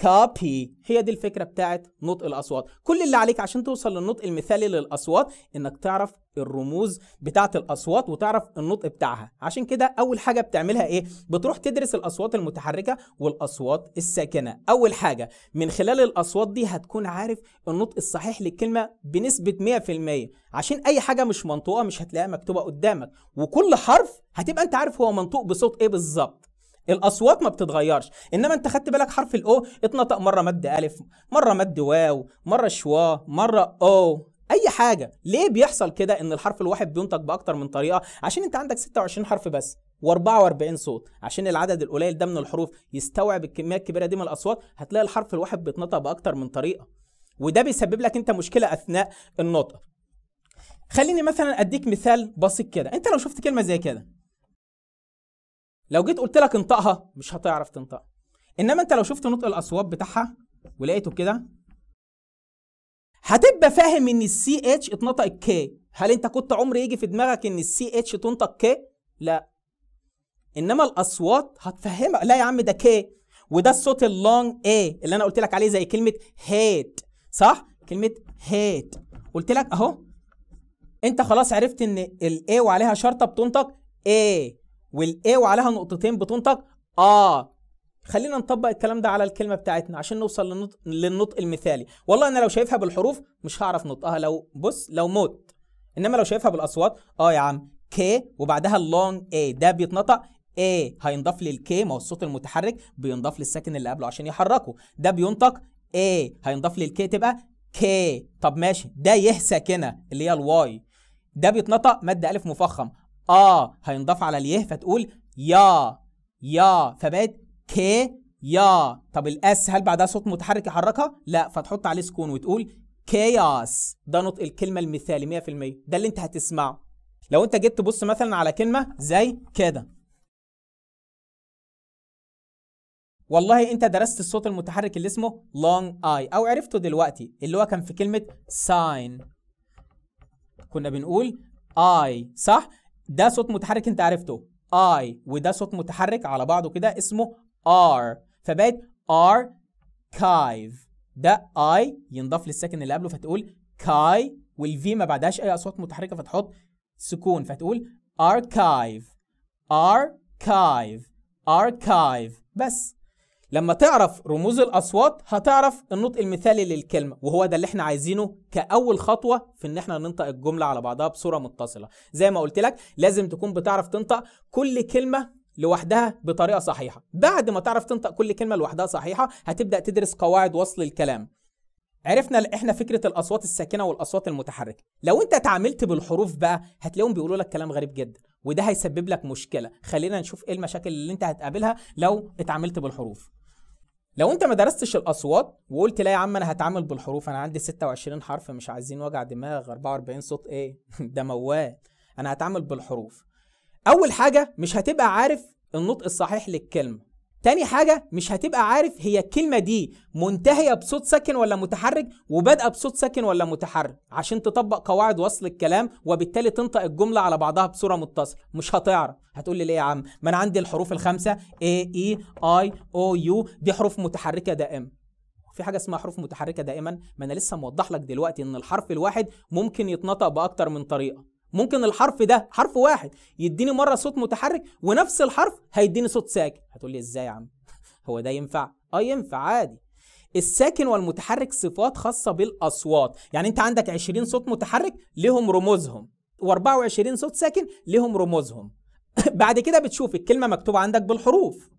copy. هي دي الفكرة بتاعت نطق الأصوات. كل اللي عليك عشان توصل للنطق المثالي للأصوات إنك تعرف الرموز بتاعت الأصوات وتعرف النطق بتاعها. عشان كده أول حاجة بتعملها إيه؟ بتروح تدرس الأصوات المتحركة والأصوات الساكنة. أول حاجة من خلال الأصوات دي هتكون عارف النطق الصحيح للكلمة بنسبة 100%، عشان أي حاجة مش منطوقة مش هتلاقيها مكتوبة قدامك، وكل حرف هتبقى أنت عارف هو منطوق بصوت إيه بالظبط. الاصوات ما بتتغيرش، انما انت خدت بالك حرف ال O اتنطق مرة مد الف، مرة مد واو، مرة schwa، مرة او، اي حاجة. ليه بيحصل كده ان الحرف الواحد بينطق باكتر من طريقه؟ عشان انت عندك 26 حرف بس و44 صوت، عشان العدد القليل ده من الحروف يستوعب الكمية الكبيرة دي من الاصوات هتلاقي الحرف الواحد بيتنطق باكتر من طريقه، وده بيسبب لك انت مشكلة اثناء النطق. خليني مثلا اديك مثال بسيط كده. انت لو شفت كلمة زي كده، لو جيت قلت لك انطقها مش هتعرف تنطقها، انما انت لو شفت نطق الاصوات بتاعها ولقيته كده هتبقى فاهم ان ال CH اتنطقت K. هل انت كنت عمر يجي في دماغك ان ال CH تنطق K؟ لا، انما الاصوات هتفهمها. لا يا عم ده K، وده الصوت ال long A اللي انا قلت لك عليه زي كلمة hate، صح؟ كلمة hate قلت لك اهو، انت خلاص عرفت ان ال A وعليها شرطه بتنطق A، وال A وعليها نقطتين بتنطق آ. خلينا نطبق الكلام ده على الكلمة بتاعتنا عشان نوصل للنطق المثالي. والله انا لو شايفها بالحروف مش هعرف نطقها، لو بص لو موت، انما لو شايفها بالاصوات يا عم K وبعدها ال long A، ده بيتنطق A، هينضاف لل K، ما هو الصوت المتحرك بينضاف للساكن اللي قبله عشان يحركه، ده بينطق A، هينضاف لل K تبقى K. طب ماشي، ده يه ساكنة اللي هي ال Y، ده بيتنطق مد الف مفخم هينضاف على اليه فتقول يا يا، فبقت K يا. طب ال S هل بعدها صوت متحرك يحركها؟ لا، فتحط عليه سكون وتقول chaos. ده نطق الكلمة المثالي 100%، ده اللي انت هتسمعه. لو انت جيت تبص مثلا على كلمة زي كده، والله انت درست الصوت المتحرك اللي اسمه long I او عرفته دلوقتي، اللي هو كان في كلمة sign، كنا بنقول I، صح؟ ده صوت متحرك انت عرفته I، وده صوت متحرك على بعضه كده اسمه R، فبقت archive. ده I ينضاف للساكن اللي قبله فتقول كاي، وال V ما بعدهاش اي اصوات متحركة فتحط سكون فتقول archive archive archive. بس لما تعرف رموز الاصوات هتعرف النطق المثالي للكلمة، وهو ده اللي احنا عايزينه كاول خطوة في ان احنا ننطق الجملة على بعضها بصورة متصلة. زي ما قلت لك لازم تكون بتعرف تنطق كل كلمة لوحدها بطريقة صحيحه. بعد ما تعرف تنطق كل كلمة لوحدها صحيحه هتبدا تدرس قواعد وصل الكلام. عرفنا احنا فكرة الاصوات الساكنة والاصوات المتحركة. لو انت اتعاملت بالحروف بقى هتلاقيهم بيقولوا لك كلام غريب جدا، وده هيسبب لك مشكلة. خلينا نشوف ايه المشاكل اللي انت هتقابلها لو اتعاملت بالحروف. لو انت ما درستش الاصوات وقلت لا يا عم انا هتعامل بالحروف، انا عندي 26 حرف مش عايزين وجع دماغ، 44 صوت ايه ده موال، انا هتعامل بالحروف. اول حاجة مش هتبقى عارف النطق الصحيح للكلمة. تاني حاجة مش هتبقى عارف هي الكلمة دي منتهية بصوت ساكن ولا متحرك، وبادئه بصوت ساكن ولا متحرك، عشان تطبق قواعد وصل الكلام وبالتالي تنطق الجملة على بعضها بصورة متصلة. مش هتعرف. هتقول لي ليه يا عم؟ ما انا عندي الحروف الخمسة A E I O U دي حروف متحركة دائما. في حاجة اسمها حروف متحركة دائما؟ ما انا لسه موضح لك دلوقتي ان الحرف الواحد ممكن يتنطق باكتر من طريقه. ممكن الحرف ده حرف واحد يديني مرة صوت متحرك ونفس الحرف هيديني صوت ساكن. هتقول لي ازاي يا عم؟ هو ده ينفع؟ ينفع عادي. الساكن والمتحرك صفات خاصة بالاصوات، يعني انت عندك 20 صوت متحرك لهم رموزهم، و24 صوت ساكن لهم رموزهم. بعد كده بتشوف الكلمة مكتوبة عندك بالحروف،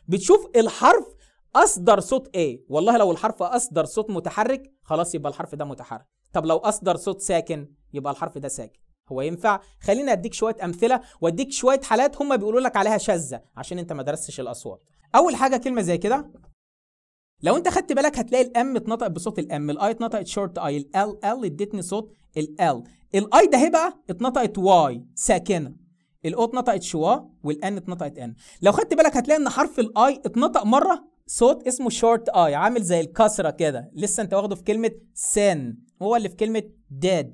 بتشوف الحرف اصدر صوت ايه. والله لو الحرف اصدر صوت متحرك خلاص يبقى الحرف ده متحرك، طب لو اصدر صوت ساكن يبقى الحرف ده ساكن. هو ينفع؟ خليني اديك شوية امثلة واديك شوية حالات هم بيقولوا لك عليها شاذة عشان انت ما درستش الاصوات. اول حاجة كلمة زي كده، لو انت خدت بالك هتلاقي ال M اتنطق بصوت ال M، ال I اتنطقت short I، ال L L ادتني صوت ال L، ال I ده بقى اتنطقت Y ساكنة، ال O اتنطقت schwa، وال N اتنطقت N. لو خدت بالك هتلاقي ان حرف ال I اتنطق مرة صوت اسمه short I عامل زي الكسرة كده، لسه انت واخده في كلمة sin، هو اللي في كلمة dead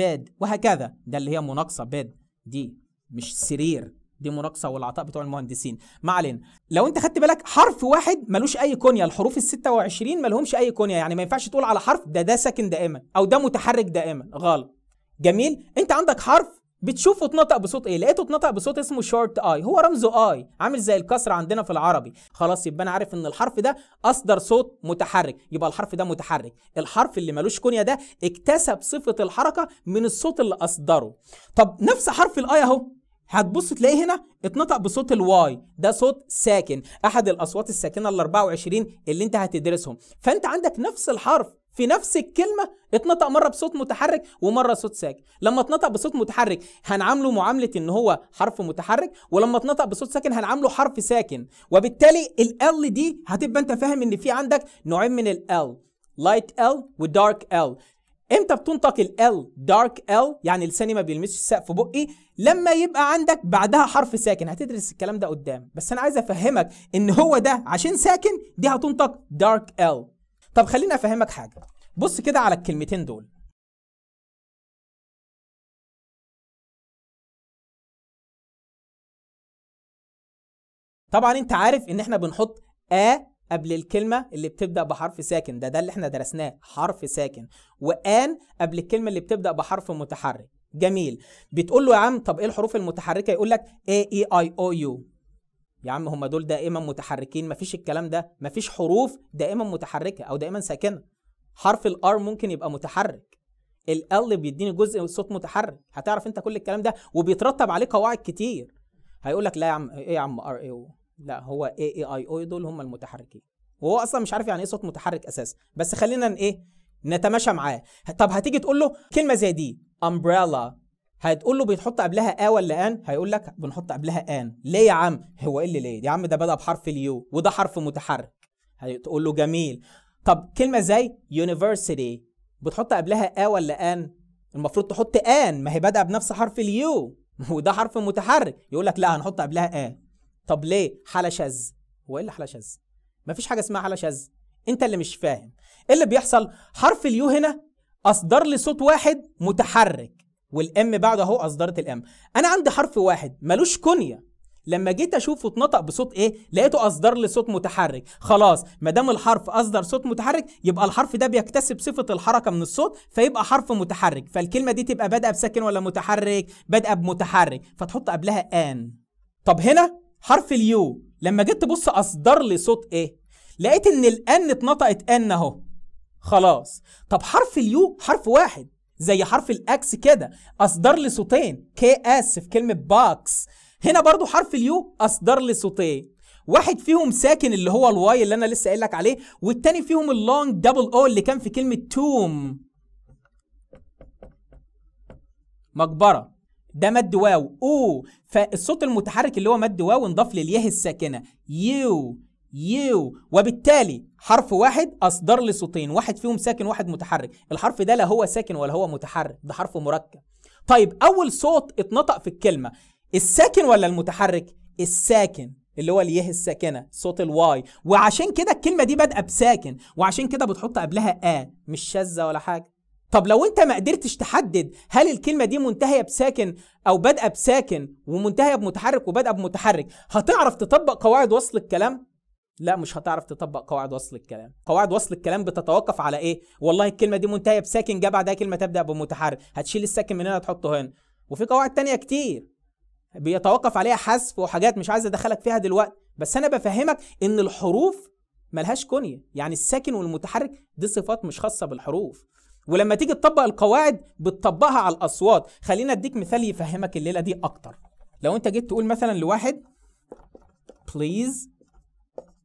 bed وهكذا، ده اللي هي مناقصه bed دي مش سرير. دي مناقصه والعطاء بتوع المهندسين. ما علينا، لو انت خدت بالك حرف واحد ملوش اي كنيه، الحروف ال 26 مالهمش اي كنيه، يعني ما ينفعش تقول على حرف ده ساكن دائما او ده متحرك دائما، غلط. جميل، انت عندك حرف بتشوفه اتنطق بصوت ايه؟ لقيته اتنطق بصوت اسمه short i، هو رمزه i، عامل زي الكسرة عندنا في العربي. خلاص يبقى انا عارف ان الحرف ده اصدر صوت متحرك، يبقى الحرف ده متحرك. الحرف اللي ملوش كنيه ده اكتسب صفة الحركة من الصوت اللي اصدره. طب نفس حرف ال i اهو، هتبص تلاقيه هنا اتنطق بصوت ال y، ده صوت ساكن، احد الاصوات الساكنة ال 24 اللي انت هتدرسهم. فانت عندك نفس الحرف في نفس الكلمة اتنطق مرة بصوت متحرك ومرة صوت ساكن. لما اتنطق بصوت متحرك هنعامله معاملة ان هو حرف متحرك، ولما اتنطق بصوت ساكن هنعامله حرف ساكن. وبالتالي ال L دي هتبقى انت فاهم ان في عندك نوعين من ال L، light L و dark L. امتى بتنطق ال L dark L؟ يعني لساني ما بيلمسش السقف بقي، لما يبقى عندك بعدها حرف ساكن. هتدرس الكلام ده قدام، بس انا عايز افهمك ان هو ده عشان ساكن دي هتنطق dark L. طب خليني افهمك حاجة، بص كده على الكلمتين دول. طبعا انت عارف ان احنا بنحط a قبل الكلمة اللي بتبدأ بحرف ساكن، ده اللي احنا درسناه، حرف ساكن، و an قبل الكلمة اللي بتبدأ بحرف متحرك. جميل، بتقول له يا عم طب ايه الحروف المتحركة؟ يقول لك A E I O U. يا عم هم دول دائما متحركين، مفيش الكلام ده، مفيش حروف دائما متحركة او دائما ساكنة. حرف ال R ممكن يبقى متحرك، ال L بيديني جزء صوت متحرك، هتعرف انت كل الكلام ده وبيترتب عليه قواعد كتير. هيقول لك لا يا عم، ايه يا عم R A O؟ لا، هو A E I O دول هم المتحركين، وهو اصلا مش عارف يعني ايه صوت متحرك اساسا، بس خلينا ايه نتماشى معاه. طب هتيجي تقول له كلمة زي دي umbrella، هتقول له بيتحط قبلها a ولا an؟ هيقول لك بنحط قبلها an. ليه يا عم؟ هو ايه اللي ليه يا عم؟ ده بدأ بحرف ال U وده حرف متحرك. هتقول له جميل. طب كلمة زي university بتحط قبلها a ولا an؟ المفروض تحط an، ما هي بادئه بنفس حرف ال U وده حرف متحرك. يقول لك لا، هنحط قبلها a. طب ليه؟ حالة شاذ. هو ايه اللي حالة شاذ؟ مفيش حاجة اسمها حالة شاذ، انت اللي مش فاهم. ايه اللي بيحصل؟ حرف ال U هنا اصدر لي صوت واحد متحرك، وال M بعده اهو اصدرت ال M. انا عندي حرف واحد ملوش كنيه، لما جيت اشوفه اتنطق بصوت ايه لقيته اصدر لي صوت متحرك. خلاص، ما دام الحرف اصدر صوت متحرك يبقى الحرف ده بيكتسب صفة الحركة من الصوت، فيبقى حرف متحرك. فالكلمة دي تبقى بادئه بساكن ولا متحرك؟ بادئه بمتحرك، فتحط قبلها an. طب هنا حرف ال U لما جيت تبص اصدر لي صوت ايه؟ لقيت ان ال N اتنطقت N اهو. خلاص. طب حرف ال U حرف واحد زي حرف ال X كده، اصدر لي صوتين K S في كلمة box. هنا برضو حرف ال U اصدر لي صوتين، واحد فيهم ساكن اللي هو ال Y اللي انا لسه قايل لك عليه، والتاني فيهم ال long double O اللي كان في كلمة tomb مقبره، ده مد واو او، فالصوت المتحرك اللي هو مد واو انضاف للياء الساكنة U U، وبالتالي حرف واحد اصدر لي صوتين، واحد فيهم ساكن واحد متحرك. الحرف ده لا هو ساكن ولا هو متحرك، ده حرف مركب. طيب اول صوت اتنطق في الكلمة الساكن ولا المتحرك؟ الساكن اللي هو الياء الساكنة صوت ال Y، وعشان كده الكلمة دي بادئه بساكن، وعشان كده بتحط قبلها a، مش شاذة ولا حاجة. طب لو انت ما قدرتش تحدد هل الكلمة دي منتهية بساكن او بادئه بساكن ومنتهيه بمتحرك وبادئه بمتحرك، هتعرف تطبق قواعد وصل الكلام؟ لا، مش هتعرف تطبق قواعد وصل الكلام. قواعد وصل الكلام بتتوقف على ايه؟ والله الكلمة دي منتهية بساكن، جه بعدها كلمة تبدا بمتحرك، هتشيل الساكن من هنا تحطه هنا. وفي قواعد تانية كتير بيتوقف عليها حذف وحاجات مش عايز ادخلك فيها دلوقتي، بس انا بفهمك ان الحروف ملهاش كنيه، يعني الساكن والمتحرك دي صفات مش خاصة بالحروف، ولما تيجي تطبق القواعد بتطبقها على الاصوات. خلينا اديك مثال يفهمك الليلة دي اكتر. لو انت جيت تقول مثلا لواحد please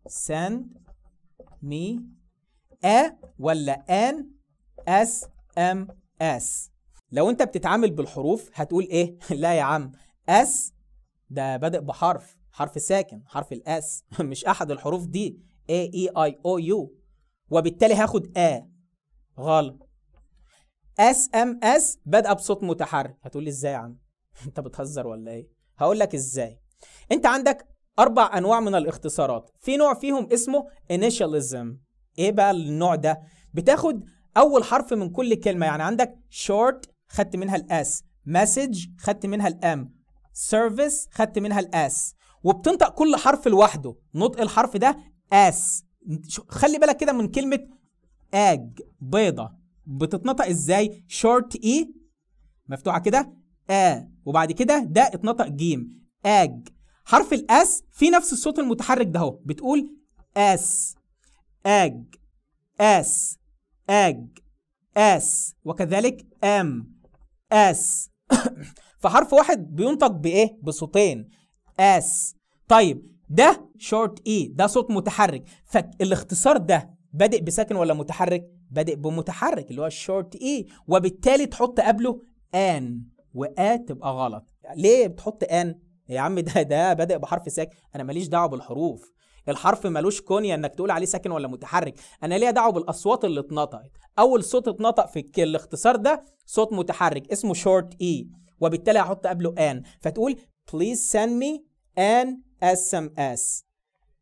send me a ولا an SMS، لو انت بتتعامل بالحروف هتقول ايه؟ لا يا عم، S ده بادئ بحرف، حرف ساكن، حرف ال S مش احد الحروف دي A E I O U، وبالتالي هاخد A. غلط. SMS بادئه بصوت متحرك. هتقول لي ازاي يا عم؟ انت بتهزر ولا ايه؟ هقول لك ازاي. انت عندك 4 انواع من الاختصارات، في نوع فيهم اسمه initialism. ايه بقى النوع ده؟ بتاخد اول حرف من كل كلمة، يعني عندك short خدت منها ال S، message خدت منها ال M، service خدت منها ال S، وبتنطق كل حرف لوحده، نطق الحرف ده S. خلي بالك كده من كلمة egg، بيضة، بتتنطق ازاي؟ short E مفتوحة كده ا، وبعد كده ده اتنطق جيم، egg. حرف ال S في نفس الصوت المتحرك ده اهو، بتقول S، egg، S، egg، S، وكذلك M، S. فحرف واحد بينطق بايه؟ بصوتين، S. طيب ده short E، ده صوت متحرك، فالاختصار ده بادئ بساكن ولا متحرك؟ بادئ بمتحرك اللي هو ال short E، وبالتالي تحط قبله an، و a تبقى غلط. ليه بتحط an؟ يا عم ده بادئ بحرف ساكن، انا ماليش دعوه بالحروف، الحرف مالوش كونيا انك تقول عليه ساكن ولا متحرك، انا ليا دعوه بالاصوات اللي اتنطقت. اول صوت اتنطق في الاختصار ده صوت متحرك اسمه short E، وبالتالي هحط قبله an، فتقول please send me an SMS.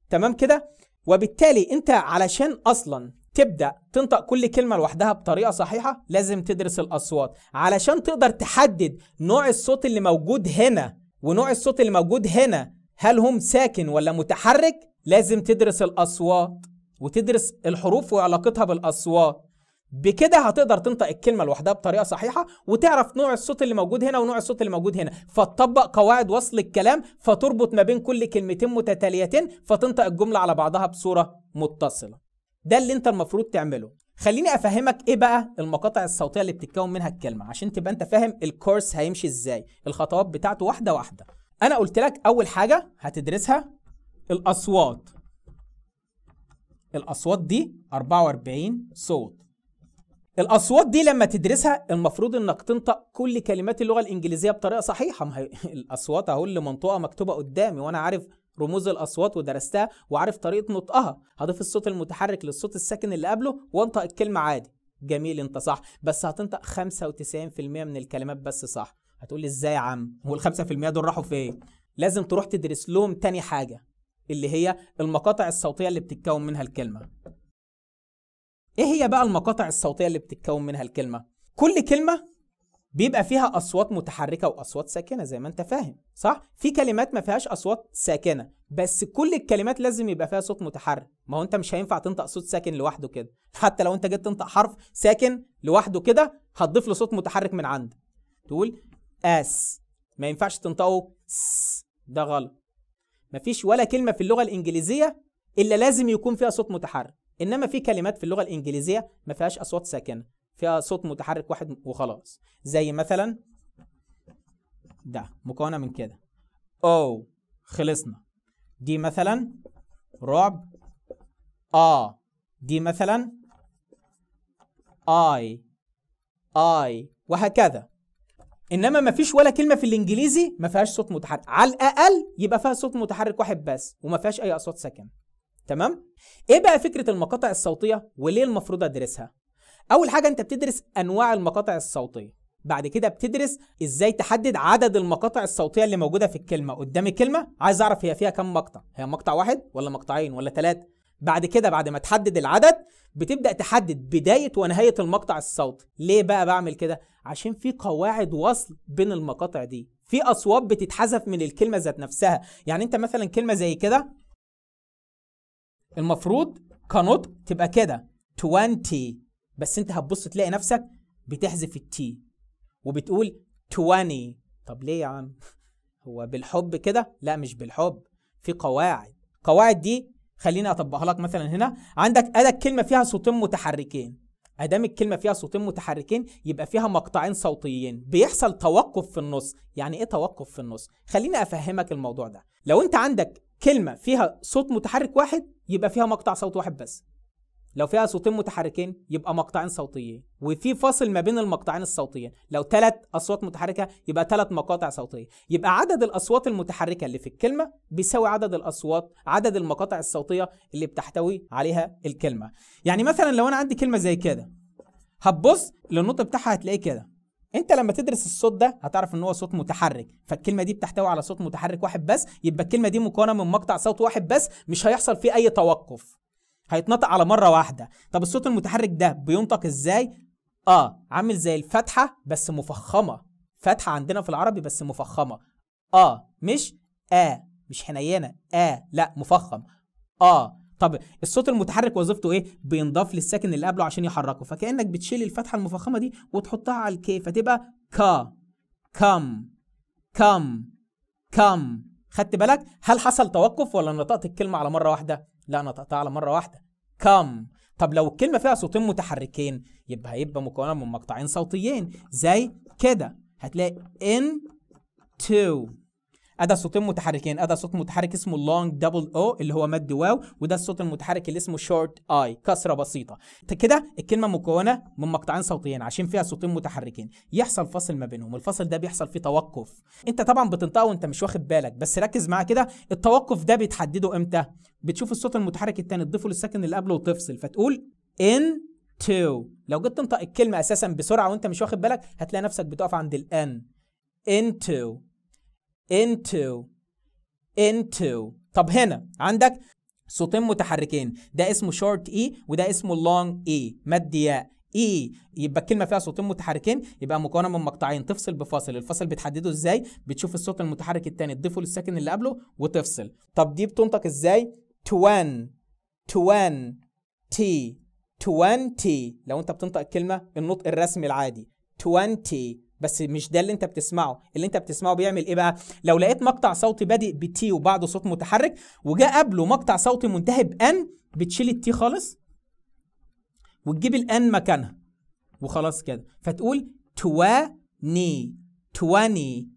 تمام كده؟ وبالتالي انت علشان اصلا تبدا تنطق كل كلمة لوحدها بطريقة صحيحه لازم تدرس الاصوات، علشان تقدر تحدد نوع الصوت اللي موجود هنا ونوع الصوت اللي موجود هنا، هل هم ساكن ولا متحرك؟ لازم تدرس الاصوات وتدرس الحروف وعلاقتها بالاصوات. بكده هتقدر تنطق الكلمة لوحدها بطريقة صحيحه، وتعرف نوع الصوت اللي موجود هنا ونوع الصوت اللي موجود هنا، فتطبق قواعد وصل الكلام، فتربط ما بين كل كلمتين متتاليتين، فتنطق الجملة على بعضها بصورة متصلة. ده اللي انت المفروض تعمله. خليني افهمك ايه بقى المقاطع الصوتية اللي بتتكون منها الكلمة عشان تبقى انت فاهم الكورس هيمشي ازاي، الخطوات بتاعته واحدة واحدة. انا قلت لك اول حاجة هتدرسها الاصوات. الاصوات دي 44 صوت. الاصوات دي لما تدرسها المفروض انك تنطق كل كلمات اللغة الانجليزية بطريقة صحيحه. ما هي الاصوات اهو اللي منطوقه مكتوبة قدامي، وانا عارف رموز الاصوات ودرستها وعارف طريقه نطقها. هضيف الصوت المتحرك للصوت الساكن اللي قبله وانطق الكلمة عادي. جميل، انت صح، بس هتنطق 95% من الكلمات بس صح. هتقول لي ازاي يا عم؟ هو ال 5% دول راحوا فين؟ لازم تروح تدرس لهم تاني حاجة اللي هي المقاطع الصوتية اللي بتتكون منها الكلمة. ايه هي بقى المقاطع الصوتية اللي بتتكون منها الكلمة؟ كل كلمة بيبقى فيها اصوات متحركة واصوات ساكنة زي ما انت فاهم، صح؟ في كلمات ما فيهاش اصوات ساكنة، بس كل الكلمات لازم يبقى فيها صوت متحرك. ما هو انت مش هينفع تنطق صوت ساكن لوحده كده، حتى لو انت جيت تنطق حرف ساكن لوحده كده هتضيف له صوت متحرك من عندك. تقول S، ما ينفعش تنطقه س، ده غلط. مفيش ولا كلمة في اللغة الانجليزية الا لازم يكون فيها صوت متحرك، انما في كلمات في اللغة الانجليزية ما فيهاش اصوات ساكنة، فيها صوت متحرك واحد وخلاص. زي مثلا ده مكونة من كده او خلصنا، دي مثلا رعب، دي مثلا اي اي، وهكذا. انما ما فيش ولا كلمة في الانجليزي ما فيهاش صوت متحرك، على الاقل يبقى فيها صوت متحرك واحد بس وما فيهاش اي اصوات ساكنة. تمام؟ ايه بقى فكرة المقاطع الصوتية وليه المفروض ادرسها؟ اول حاجة انت بتدرس انواع المقاطع الصوتية، بعد كده بتدرس ازاي تحدد عدد المقاطع الصوتية اللي موجودة في الكلمة. قدامي كلمة عايز اعرف هي فيها كم مقطع، هي مقطع واحد ولا مقطعين ولا ثلاثة. بعد كده بعد ما تحدد العدد بتبدا تحدد بداية ونهاية المقطع الصوتي. ليه بقى بعمل كده؟ عشان في قواعد وصل بين المقاطع دي، في اصوات بتتحذف من الكلمة ذات نفسها. يعني انت مثلا كلمة زي كده المفروض كنطق تبقى كده 20، بس انت هتبص تلاقي نفسك بتحذف ال T وبتقول 20. طب ليه يا عم؟ هو بالحب كده؟ لا مش بالحب، في قواعد. قواعد دي خليني اطبقها لك. مثلا هنا عندك ادى الكلمة فيها صوتين متحركين، ادام الكلمة فيها صوتين متحركين يبقى فيها مقطعين صوتيين، بيحصل توقف في النص. يعني ايه توقف في النص؟ خليني افهمك الموضوع ده. لو انت عندك كلمة فيها صوت متحرك واحد يبقى فيها مقطع صوت واحد بس، لو فيها صوتين متحركين يبقى مقطعين صوتيين وفي فاصل ما بين المقطعين الصوتيين. لو 3 اصوات متحركة يبقى 3 مقاطع صوتية. يبقى عدد الاصوات المتحركة اللي في الكلمة بيساوي عدد الاصوات، عدد المقاطع الصوتية اللي بتحتوي عليها الكلمة. يعني مثلا لو انا عندي كلمة زي كده، هتبص للنطق بتاعها هتلاقيه كده. انت لما تدرس الصوت ده هتعرف ان هو صوت متحرك، فالكلمة دي بتحتوي على صوت متحرك واحد بس، يبقى الكلمة دي مكونة من مقطع صوت واحد بس، مش هيحصل فيه اي توقف، هيتنطق على مرة واحدة. طب الصوت المتحرك ده بينطق ازاي؟ عامل زي الفتحة بس مفخمة، فتحه عندنا في العربي بس مفخمة. مش مش حنينه، لا مفخم. طب الصوت المتحرك وظيفته ايه؟ بينضاف للساكن اللي قبله عشان يحركه، فكأنك بتشيل الفتحة المفخمه دي وتحطها على ال K، فتبقى كا، come، come، come. خدت بالك؟ هل حصل توقف ولا نطقت الكلمة على مرة واحدة؟ لا، نطقتها على مرة واحدة، come. طب لو الكلمة فيها صوتين متحركين يبقى هيبقى مكونة من مقطعين صوتيين زي كده، هتلاقي into. أدا صوتين متحركين، أدا صوت متحرك اسمه long double o اللي هو مد واو، وده الصوت المتحرك اللي اسمه short i كسرة بسيطة. كده الكلمة مكونة من مقطعين صوتيين عشان فيها صوتين متحركين، يحصل فاصل ما بينهم، الفاصل ده بيحصل فيه توقف. انت طبعا بتنطقه وانت مش واخد بالك، بس ركز معايا كده. التوقف ده بتحدده امتى؟ بتشوف الصوت المتحرك الثاني تضيفه للساكن اللي قبله وتفصل، فتقول into. لو جيت تنطق الكلمة اساسا بسرعة وانت مش واخد بالك هتلاقي نفسك بتقف عند ال N، into، into، into. طب هنا عندك صوتين متحركين، ده اسمه short e وده اسمه long e، مد ياء e. يبقى الكلمة فيها صوتين متحركين، يبقى مكونة من مقطعين، تفصل بفاصل. الفاصل بتحدده ازاي؟ بتشوف الصوت المتحرك الثاني تضيفه للساكن اللي قبله وتفصل. طب دي بتنطق ازاي؟ twen، twenty، twenty. لو انت بتنطق الكلمة النطق الرسمي العادي 20، بس مش ده اللي انت بتسمعه. اللي انت بتسمعه بيعمل ايه بقى؟ لو لقيت مقطع صوتي بادئ ب T وبعده صوت متحرك وجاء قبله مقطع صوتي منتهي ب N، بتشيل ال T خالص وتجيب ال N مكانها وخلاص كده، فتقول twenty، twenty،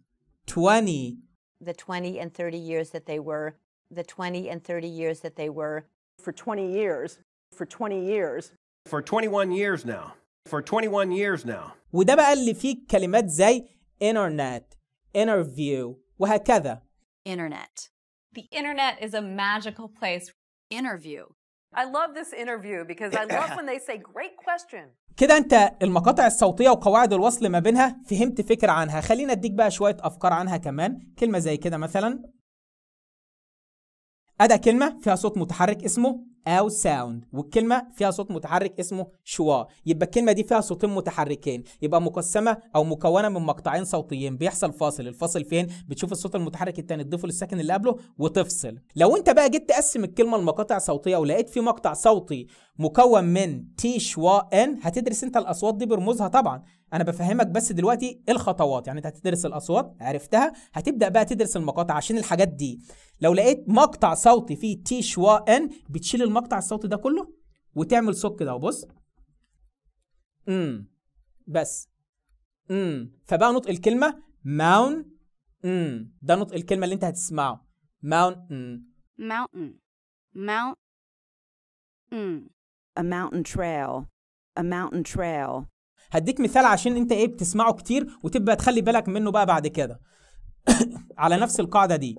twenty. The 20 and 30 years that they were, the 20 and 30 years that they were. For 20 years, for 20 years. For 21 years now. For 21 years now. وده بقى اللي فيه كلمات زي internet، interview وهكذا. Internet. The internet is a magical place. Interview. I love this interview because I love when they say great question. كده انت المقاطع الصوتية وقواعد الوصل ما بينها فهمت فكرة عنها. خلينا اديك بقى شوية افكار عنها كمان. كلمة زي كده مثلا، أدا كلمة فيها صوت متحرك اسمه ow sound، والكلمة فيها صوت متحرك اسمه schwa. يبقى الكلمة دي فيها صوتين متحركين، يبقى مقسمة أو مكونة من مقطعين صوتيين، بيحصل فاصل. الفاصل فين؟ بتشوف الصوت المتحرك التاني تضيفه للساكن اللي قبله وتفصل. لو أنت بقى جيت تقسم الكلمة لمقاطع صوتية ولقيت في مقطع صوتي مكون من T schwa N، هتدرس أنت الأصوات دي برموزها. طبعا أنا بفهمك بس دلوقتي الخطوات، يعني أنت هتدرس الأصوات عرفتها، هتبدأ بقى تدرس المقاطع عشان الحاجات دي. لو لقيت مقطع صوتي فيه T schwa N، بتشيل المقطع الصوتي ده كله وتعمل صوت كده، وبص بس فبقى نطق الكلمة moun ده نطق الكلمة اللي انت هتسمعه، mountain، mountain، mount، a mountain trail، a mountain trail. هديك مثال عشان انت ايه بتسمعه كتير وتبقى تخلي بالك منه بقى بعد كده. على نفس القاعدة دي،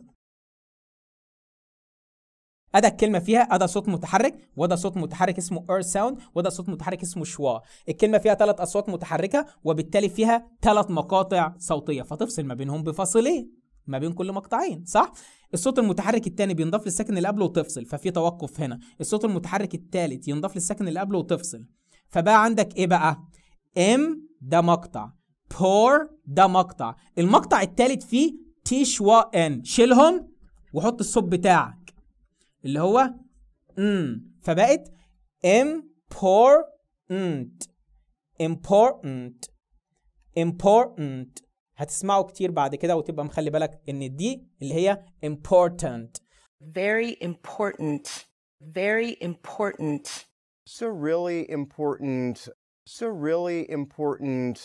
أدا الكلمة فيها أدا صوت متحرك، وده صوت متحرك اسمه R sound، وده صوت متحرك اسمه schwa. الكلمة فيها 3 أصوات متحركة وبالتالي فيها 3 مقاطع صوتية، فتفصل ما بينهم بفاصلين ما بين كل مقطعين، صح؟ الصوت المتحرك الثاني بينضاف للساكن اللي قبله وتفصل، ففي توقف هنا. الصوت المتحرك الثالث ينضاف للساكن اللي قبله وتفصل، فبقى عندك إيه بقى؟ M ده مقطع، بور ده مقطع، المقطع الثالث فيه T schwa N، شيلهم وحط الصوت بتاعك اللي هو فبقت important، important، important. هتسمعه كتير بعد كده وتبقى مخلي بالك ان دي اللي هي important. Very important. Very important. So really important. So really important.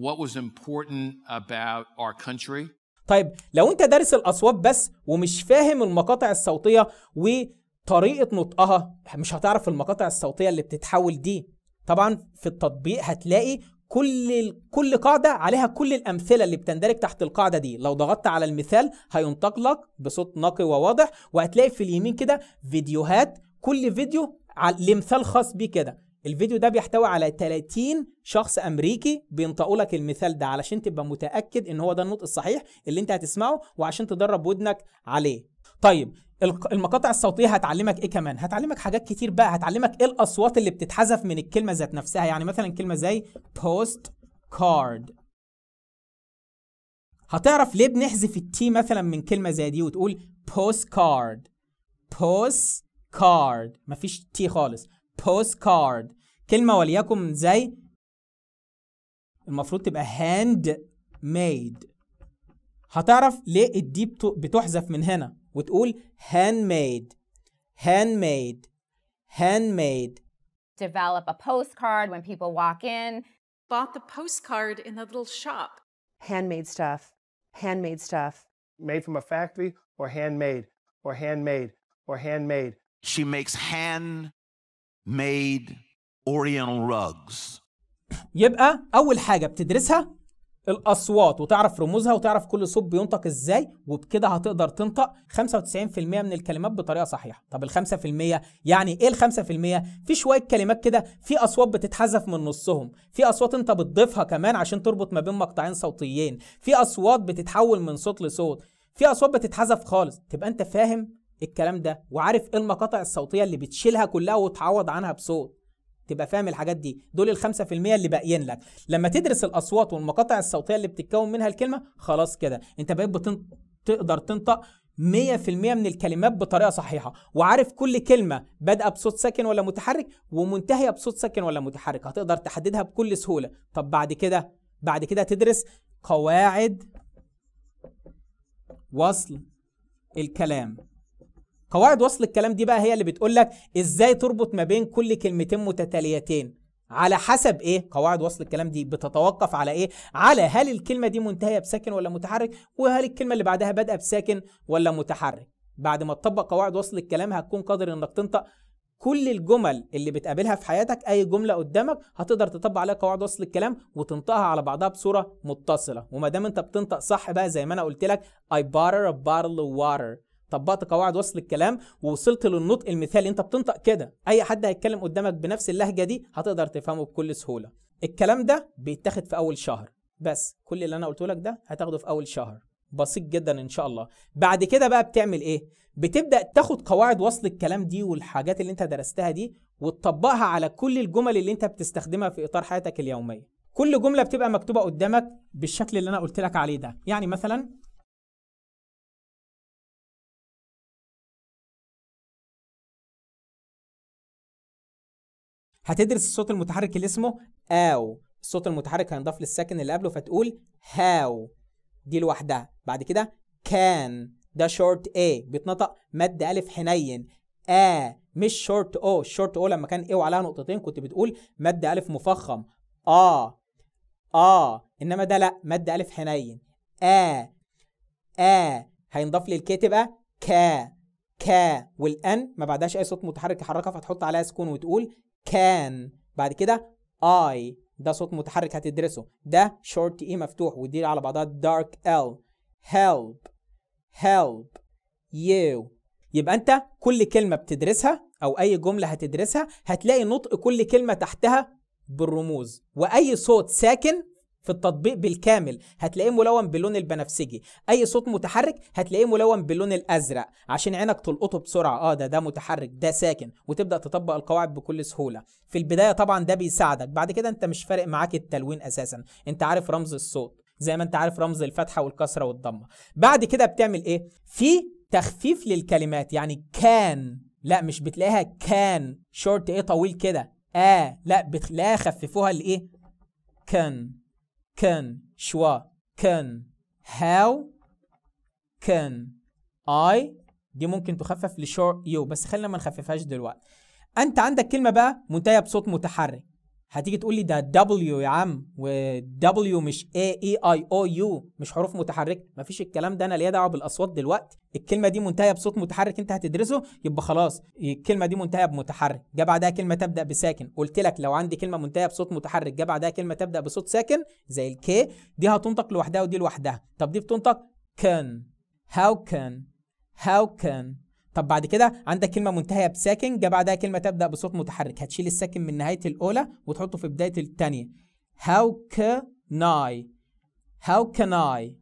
What was important about our country? طيب لو انت دارس الاصوات بس ومش فاهم المقاطع الصوتية وطريقه نطقها، مش هتعرف المقاطع الصوتية اللي بتتحول دي. طبعا في التطبيق هتلاقي كل قاعدة عليها كل الامثلة اللي بتندرج تحت القاعدة دي. لو ضغطت على المثال هينطق لك بصوت نقي وواضح، وهتلاقي في اليمين كده فيديوهات، كل فيديو لمثال خاص بيه كده. الفيديو ده بيحتوي على 30 شخص امريكي بينطقوا لك المثال ده علشان تبقى متاكد ان هو ده النطق الصحيح اللي انت هتسمعه وعشان تدرب ودنك عليه. طيب المقاطع الصوتية هتعلمك ايه كمان؟ هتعلمك حاجات كتير بقى. هتعلمك ايه الاصوات اللي بتتحذف من الكلمة ذات نفسها. يعني مثلا كلمة زي post card، هتعرف ليه بنحذف ال T مثلا من كلمة زي دي وتقول postcard. postcard مفيش T خالص، postcard. كلمة وليكن زي المفروض تبقى hand made، هتعرف ليه ال D بتحذف من هنا وتقول handmade handmade handmade. Develop a postcard when people walk in. Bought the postcard in the little shop. Handmade stuff. Handmade stuff. Made from a factory or handmade or handmade or handmade. She makes handmade oriental rugs. يبقى أول حاجة بتدرسها الأصوات وتعرف رموزها وتعرف كل صوت بينطق إزاي، وبكده هتقدر تنطق 95% من الكلمات بطريقة صحيحة. طب ال 5% يعني إيه ال 5%؟ في شوية كلمات كده في أصوات بتتحذف من نصهم، في أصوات أنت بتضيفها كمان عشان تربط ما بين مقطعين صوتيين، في أصوات بتتحول من صوت لصوت، في أصوات بتتحذف خالص. تبقى أنت فاهم الكلام ده وعارف إيه المقاطع الصوتية اللي بتشيلها كلها وتعوض عنها بصوت، تبقى فاهم الحاجات دي. دول ال 5% اللي باقيين لك. لما تدرس الاصوات والمقاطع الصوتية اللي بتتكون منها الكلمة، خلاص كده انت بقيت تقدر تنطق 100% من الكلمات بطريقة صحيحه، وعارف كل كلمة بادئه بصوت ساكن ولا متحرك ومنتهيه بصوت ساكن ولا متحرك، هتقدر تحددها بكل سهولة. طب بعد كده تدرس قواعد وصل الكلام. قواعد وصل الكلام دي بقى هي اللي بتقول لك ازاي تربط ما بين كل كلمتين متتاليتين على حسب ايه. قواعد وصل الكلام دي بتتوقف على ايه؟ على هل الكلمة دي منتهية بساكن ولا متحرك، وهل الكلمة اللي بعدها بادئه بساكن ولا متحرك. بعد ما تطبق قواعد وصل الكلام هتكون قادر انك تنطق كل الجمل اللي بتقابلها في حياتك. اي جملة قدامك هتقدر تطبق عليها قواعد وصل الكلام وتنطقها على بعضها بصورة متصلة. وما دام انت بتنطق صح بقى زي ما انا قلت لك I bought her a bottle of water، طبقت قواعد وصل الكلام ووصلت للنطق المثالي، انت بتنطق كده اي حد هيتكلم قدامك بنفس اللهجة دي هتقدر تفهمه بكل سهولة. الكلام ده بيتاخد في اول شهر بس، كل اللي انا قلته لك ده هتاخده في اول شهر، بسيط جدا ان شاء الله. بعد كده بقى بتعمل ايه؟ بتبدا تاخد قواعد وصل الكلام دي والحاجات اللي انت درستها دي وتطبقها على كل الجمل اللي انت بتستخدمها في اطار حياتك اليومية. كل جملة بتبقى مكتوبة قدامك بالشكل اللي انا قلت لك عليه ده. يعني مثلا هتدرس الصوت المتحرك اللي اسمه آو، الصوت المتحرك هينضاف للساكن اللي قبله فتقول how، دي لوحدها. بعد كده can، ده short A بيتنطق مد ألف حنين، آ مش short O. short O لما كان A وعليها نقطتين كنت بتقول مد ألف مفخم آ آ، إنما ده لأ، مد ألف حنين آ آ، هينضاف لل K تبقى كا كا، وال N ما بعدهاش أي صوت متحرك يحركها فتحط عليها سكون وتقول can. بعد كده I، ده صوت متحرك هتدرسه، ده short E مفتوح ودي على بعضها dark L، help help you. يبقى انت كل كلمة بتدرسها او اي جملة هتدرسها هتلاقي نطق كل كلمة تحتها بالرموز، واي صوت ساكن في التطبيق بالكامل هتلاقيه ملون باللون البنفسجي، اي صوت متحرك هتلاقيه ملون باللون الازرق عشان عينك تلقطه بسرعة، ده متحرك ده ساكن، وتبدا تطبق القواعد بكل سهولة. في البداية طبعا ده بيساعدك، بعد كده انت مش فارق معاك التلوين اساسا، انت عارف رمز الصوت زي ما انت عارف رمز الفتحة والكسرة والضمه. بعد كده بتعمل ايه؟ في تخفيف للكلمات، يعني can لا مش بتلاقيها can short A طويل كده لا بتلاقيها خففوها لايه؟ can can schwa can how can I، دي ممكن تخفف ل short U بس خلينا ما نخففهاش دلوقتي. انت عندك كلمة بقى منتهية بصوت متحرك، هتيجي تقول لي ده W يا عم، و W مش A E I O U مش حروف متحركة، مفيش الكلام ده، انا ليا دعوه بالاصوات دلوقتي. الكلمة دي منتهية بصوت متحرك انت هتدرسه، يبقى خلاص الكلمة دي منتهية بمتحرك، جه بعدها كلمة تبدا بساكن. قلت لك لو عندي كلمة منتهية بصوت متحرك جه بعدها كلمة تبدا بصوت ساكن زي ال K، دي هتنطق لوحدها ودي لوحدها. طب دي بتنطق can how can how can. طب بعد كده عندك كلمة منتهية بساكن جه بعدها كلمة تبدأ بصوت متحرك، هتشيل الساكن من نهاية الأولى وتحطه في بداية الثانية. How can I how can I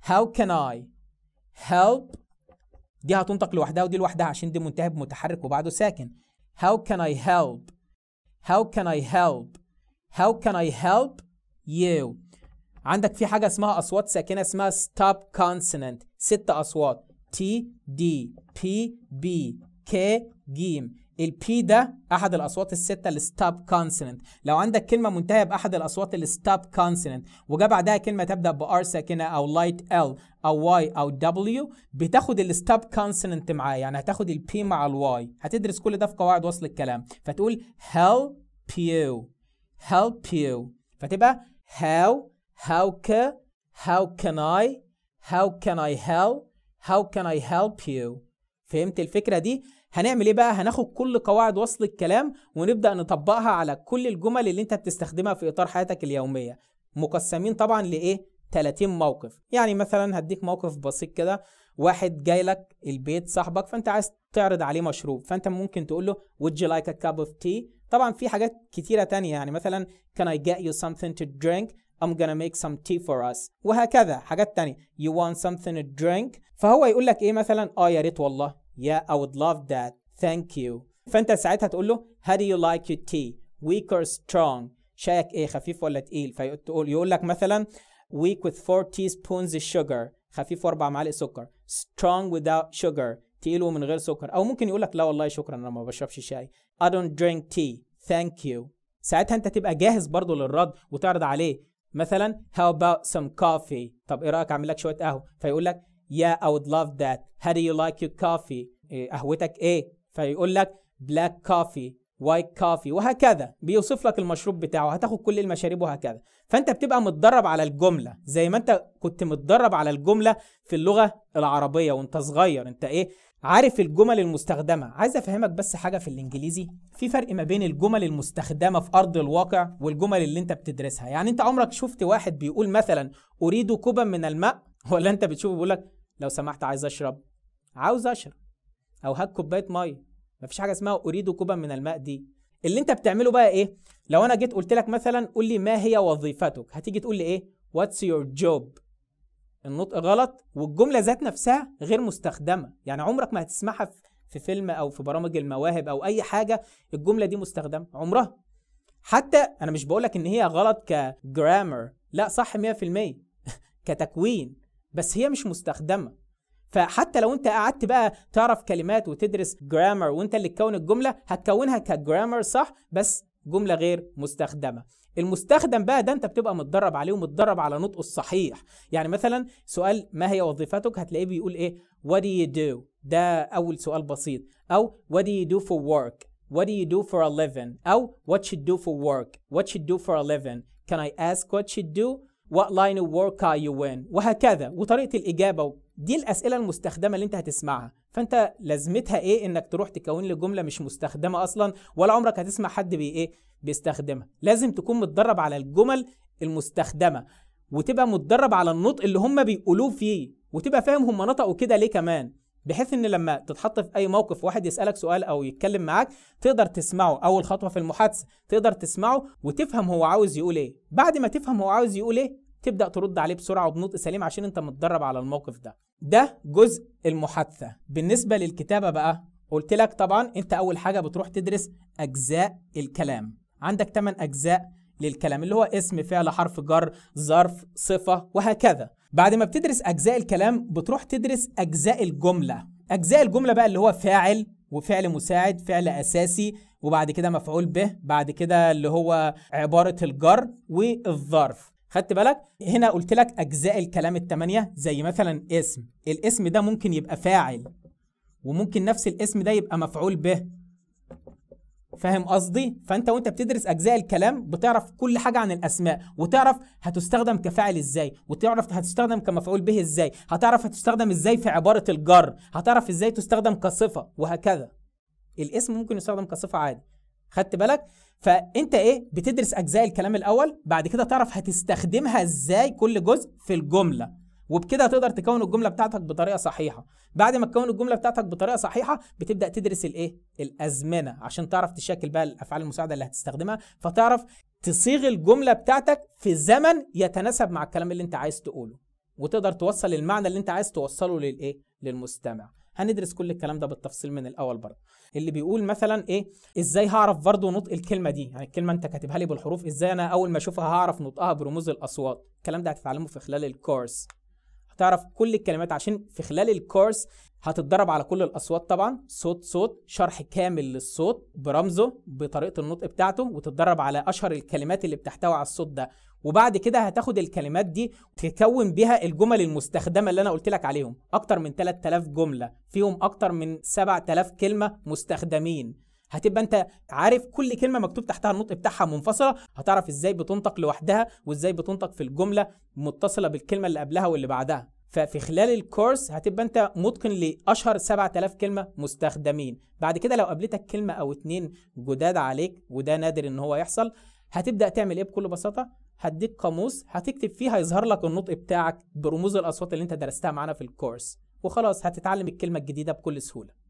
how can I help، دي هتنطق لوحدها ودي لوحدها عشان دي منتهية بمتحرك وبعده ساكن. How can I help how can I help how can I help you. عندك في حاجة اسمها اصوات ساكنة اسمها stop consonant، 6 اصوات T D P B K ج. ال P ده احد الاصوات الستة ال stop consonant. لو عندك كلمة منتهية باحد الاصوات ال stop consonant وجا بعدها كلمة تبدا ب R ساكنة او light L او Y او W، بتاخد ال stop consonant معاه، يعني هتاخد ال P مع ال Y. هتدرس كل ده في قواعد وصل الكلام. فتقول help you، help you، فتبقى how، how can، how can I، how can I help، how can I help you. فهمت الفكرة دي؟ هنعمل ايه بقى؟ هناخد كل قواعد وصل الكلام ونبدأ نطبقها على كل الجمل اللي انت بتستخدمها في اطار حياتك اليومية، مقسمين طبعا لايه؟ 30 موقف. يعني مثلا هديك موقف بسيط كده، واحد جاي لك البيت صاحبك، فانت عايز تعرض عليه مشروب، فانت ممكن تقول له would you like a cup of tea. طبعا في حاجات كتيرة تانية، يعني مثلا can I get you something to drink، I'm gonna make some tea for us، وهكذا حاجات تانية، you want something to drink. فهو يقول لك ايه مثلا؟ يا ريت والله، yeah I would love that, thank you. فانت ساعتها تقول له how do you like your tea, weak or strong، شايك ايه، خفيف ولا تقيل؟ فيقول يقول لك مثلا weak with 4 teaspoons sugar، خفيف و4 معالق سكر، strong without sugar، تقيل ومن غير سكر. او ممكن يقول لك لا والله شكرا انا ما بشربش شاي، I don't drink tea, thank you. ساعتها انت تبقى جاهز برضو للرد وتعرض عليه مثلا how about some coffee، طب ايه رايك اعمل لك شوية قهوة؟ فيقول لك yeah I would love that, how do you like your coffee، قهوتك ايه؟ فيقول لك black coffee، white coffee، وهكذا. بيوصف لك المشروب بتاعه، هتاخد كل المشاريب وهكذا. فانت بتبقى متدرب على الجملة زي ما انت كنت متدرب على الجملة في اللغة العربية وانت صغير، انت ايه عارف الجمل المستخدمة. عايز افهمك بس حاجة في الانجليزي، في فرق ما بين الجمل المستخدمة في ارض الواقع والجمل اللي انت بتدرسها. يعني انت عمرك شفت واحد بيقول مثلا اريد كوبا من الماء، ولا انت بتشوفه بيقول لك لو سمحت عايز اشرب، عاوز اشرب، او هات كوباية مية؟ مفيش حاجة اسمها اريد كوبا من الماء دي. اللي انت بتعمله بقى ايه؟ لو انا جيت قلت لك مثلا قول لي ما هي وظيفتك، هتيجي تقول لي ايه؟ what's your job. النطق غلط والجملة ذات نفسها غير مستخدمة، يعني عمرك ما هتسمعها في فيلم او في برامج المواهب او اي حاجة الجملة دي مستخدمة عمرها. حتى انا مش بقولك ان هي غلط ك grammar، لا صح 100% كتكوين، بس هي مش مستخدمة. فحتى لو انت قعدت بقى تعرف كلمات وتدرس grammar وانت اللي تكون الجملة، هتكونها ك grammar صح، بس جملة غير مستخدمة. المستخدم بقى ده انت بتبقى متدرب عليه ومتدرب على نطقه الصحيح. يعني مثلا سؤال ما هي وظيفتك، هتلاقيه بيقول ايه؟ what do you do، ده اول سؤال بسيط، او what do you do for work، what do you do for a living، او what you do for work، what you do for a living، can I ask what you do، what line of work are you in، وهكذا. وطريقة الإجابة دي الأسئلة المستخدمة اللي أنت هتسمعها. فأنت لازمتها إيه إنك تروح تكون لي جملة مش مستخدمة أصلا ولا عمرك هتسمع حد بي إيه بيستخدمها. لازم تكون متدرب على الجمل المستخدمة، وتبقى متدرب على النطق اللي هم بيقولوه فيه، وتبقى فاهم هم نطقوا كده ليه كمان، بحيث ان لما تتحط في اي موقف واحد يسألك سؤال او يتكلم معاك تقدر تسمعه. اول خطوة في المحادثة تقدر تسمعه وتفهم هو عاوز يقول ايه. بعد ما تفهم هو عاوز يقول ايه تبدأ ترد عليه بسرعة وبنطق سليم عشان انت متدرب على الموقف ده. ده جزء المحادثة. بالنسبة للكتابة بقى قلت لك طبعا انت اول حاجة بتروح تدرس اجزاء الكلام. عندك 8 اجزاء للكلام اللي هو اسم، فعل، حرف جر، ظرف، صفة، وهكذا. بعد ما بتدرس أجزاء الكلام بتروح تدرس أجزاء الجملة. أجزاء الجملة بقى اللي هو فاعل وفعل مساعد، فعل أساسي، وبعد كده مفعول به، بعد كده اللي هو عبارة الجر والظرف. خدت بالك؟ هنا قلت لك أجزاء الكلام ال8، زي مثلا اسم. الاسم ده ممكن يبقى فاعل، وممكن نفس الاسم ده يبقى مفعول به. فاهم قصدي؟ فانت وانت بتدرس اجزاء الكلام بتعرف كل حاجة عن الاسماء، وتعرف هتستخدم كفاعل ازاي، وتعرف هتستخدم كمفعول به ازاي، هتعرف هتستخدم ازاي في عبارة الجر، هتعرف ازاي تستخدم كصفة، وهكذا. الاسم ممكن يستخدم كصفة عادي. خدت بالك؟ فانت ايه بتدرس اجزاء الكلام الاول، بعد كده تعرف هتستخدمها ازاي كل جزء في الجملة، وبكده تقدر تكون الجملة بتاعتك بطريقة صحيحه. بعد ما تكون الجملة بتاعتك بطريقة صحيحه بتبدا تدرس الايه؟ الازمنة، عشان تعرف تشكل بقى الافعال المساعدة اللي هتستخدمها، فتعرف تصيغ الجملة بتاعتك في زمن يتناسب مع الكلام اللي انت عايز تقوله، وتقدر توصل المعنى اللي انت عايز توصله للايه؟ للمستمع. هندرس كل الكلام ده بالتفصيل من الاول برضه. اللي بيقول مثلا ايه، ازاي هعرف برضه نطق الكلمة دي؟ يعني الكلمة انت كاتبها لي بالحروف، ازاي انا اول ما اشوفها هعرف نطقها برموز الاصوات؟ الكلام ده هتتعلمه في خلال الكورس، هتعرف كل الكلمات عشان في خلال الكورس هتتدرب على كل الاصوات طبعا، صوت صوت، شرح كامل للصوت برمزه بطريقة النطق بتاعته، وتتدرب على اشهر الكلمات اللي بتحتوي على الصوت ده. وبعد كده هتاخد الكلمات دي تكون بيها الجمل المستخدمة اللي انا قلت لك عليهم، اكتر من 3000 جملة فيهم اكتر من 7000 كلمة مستخدمين. هتبقى انت عارف كل كلمة مكتوب تحتها النطق بتاعها منفصلة، هتعرف ازاي بتنطق لوحدها وازاي بتنطق في الجملة متصلة بالكلمة اللي قبلها واللي بعدها. ففي خلال الكورس هتبقى انت متقن لاشهر 7000 كلمة مستخدمين. بعد كده لو قابلتك كلمة او اتنين جداد عليك، وده نادر ان هو يحصل، هتبدا تعمل ايه؟ بكل بساطة هديك قاموس هتكتب فيه، هيظهر لك النطق بتاعك برموز الاصوات اللي انت درستها معانا في الكورس، وخلاص هتتعلم الكلمة الجديدة بكل سهولة.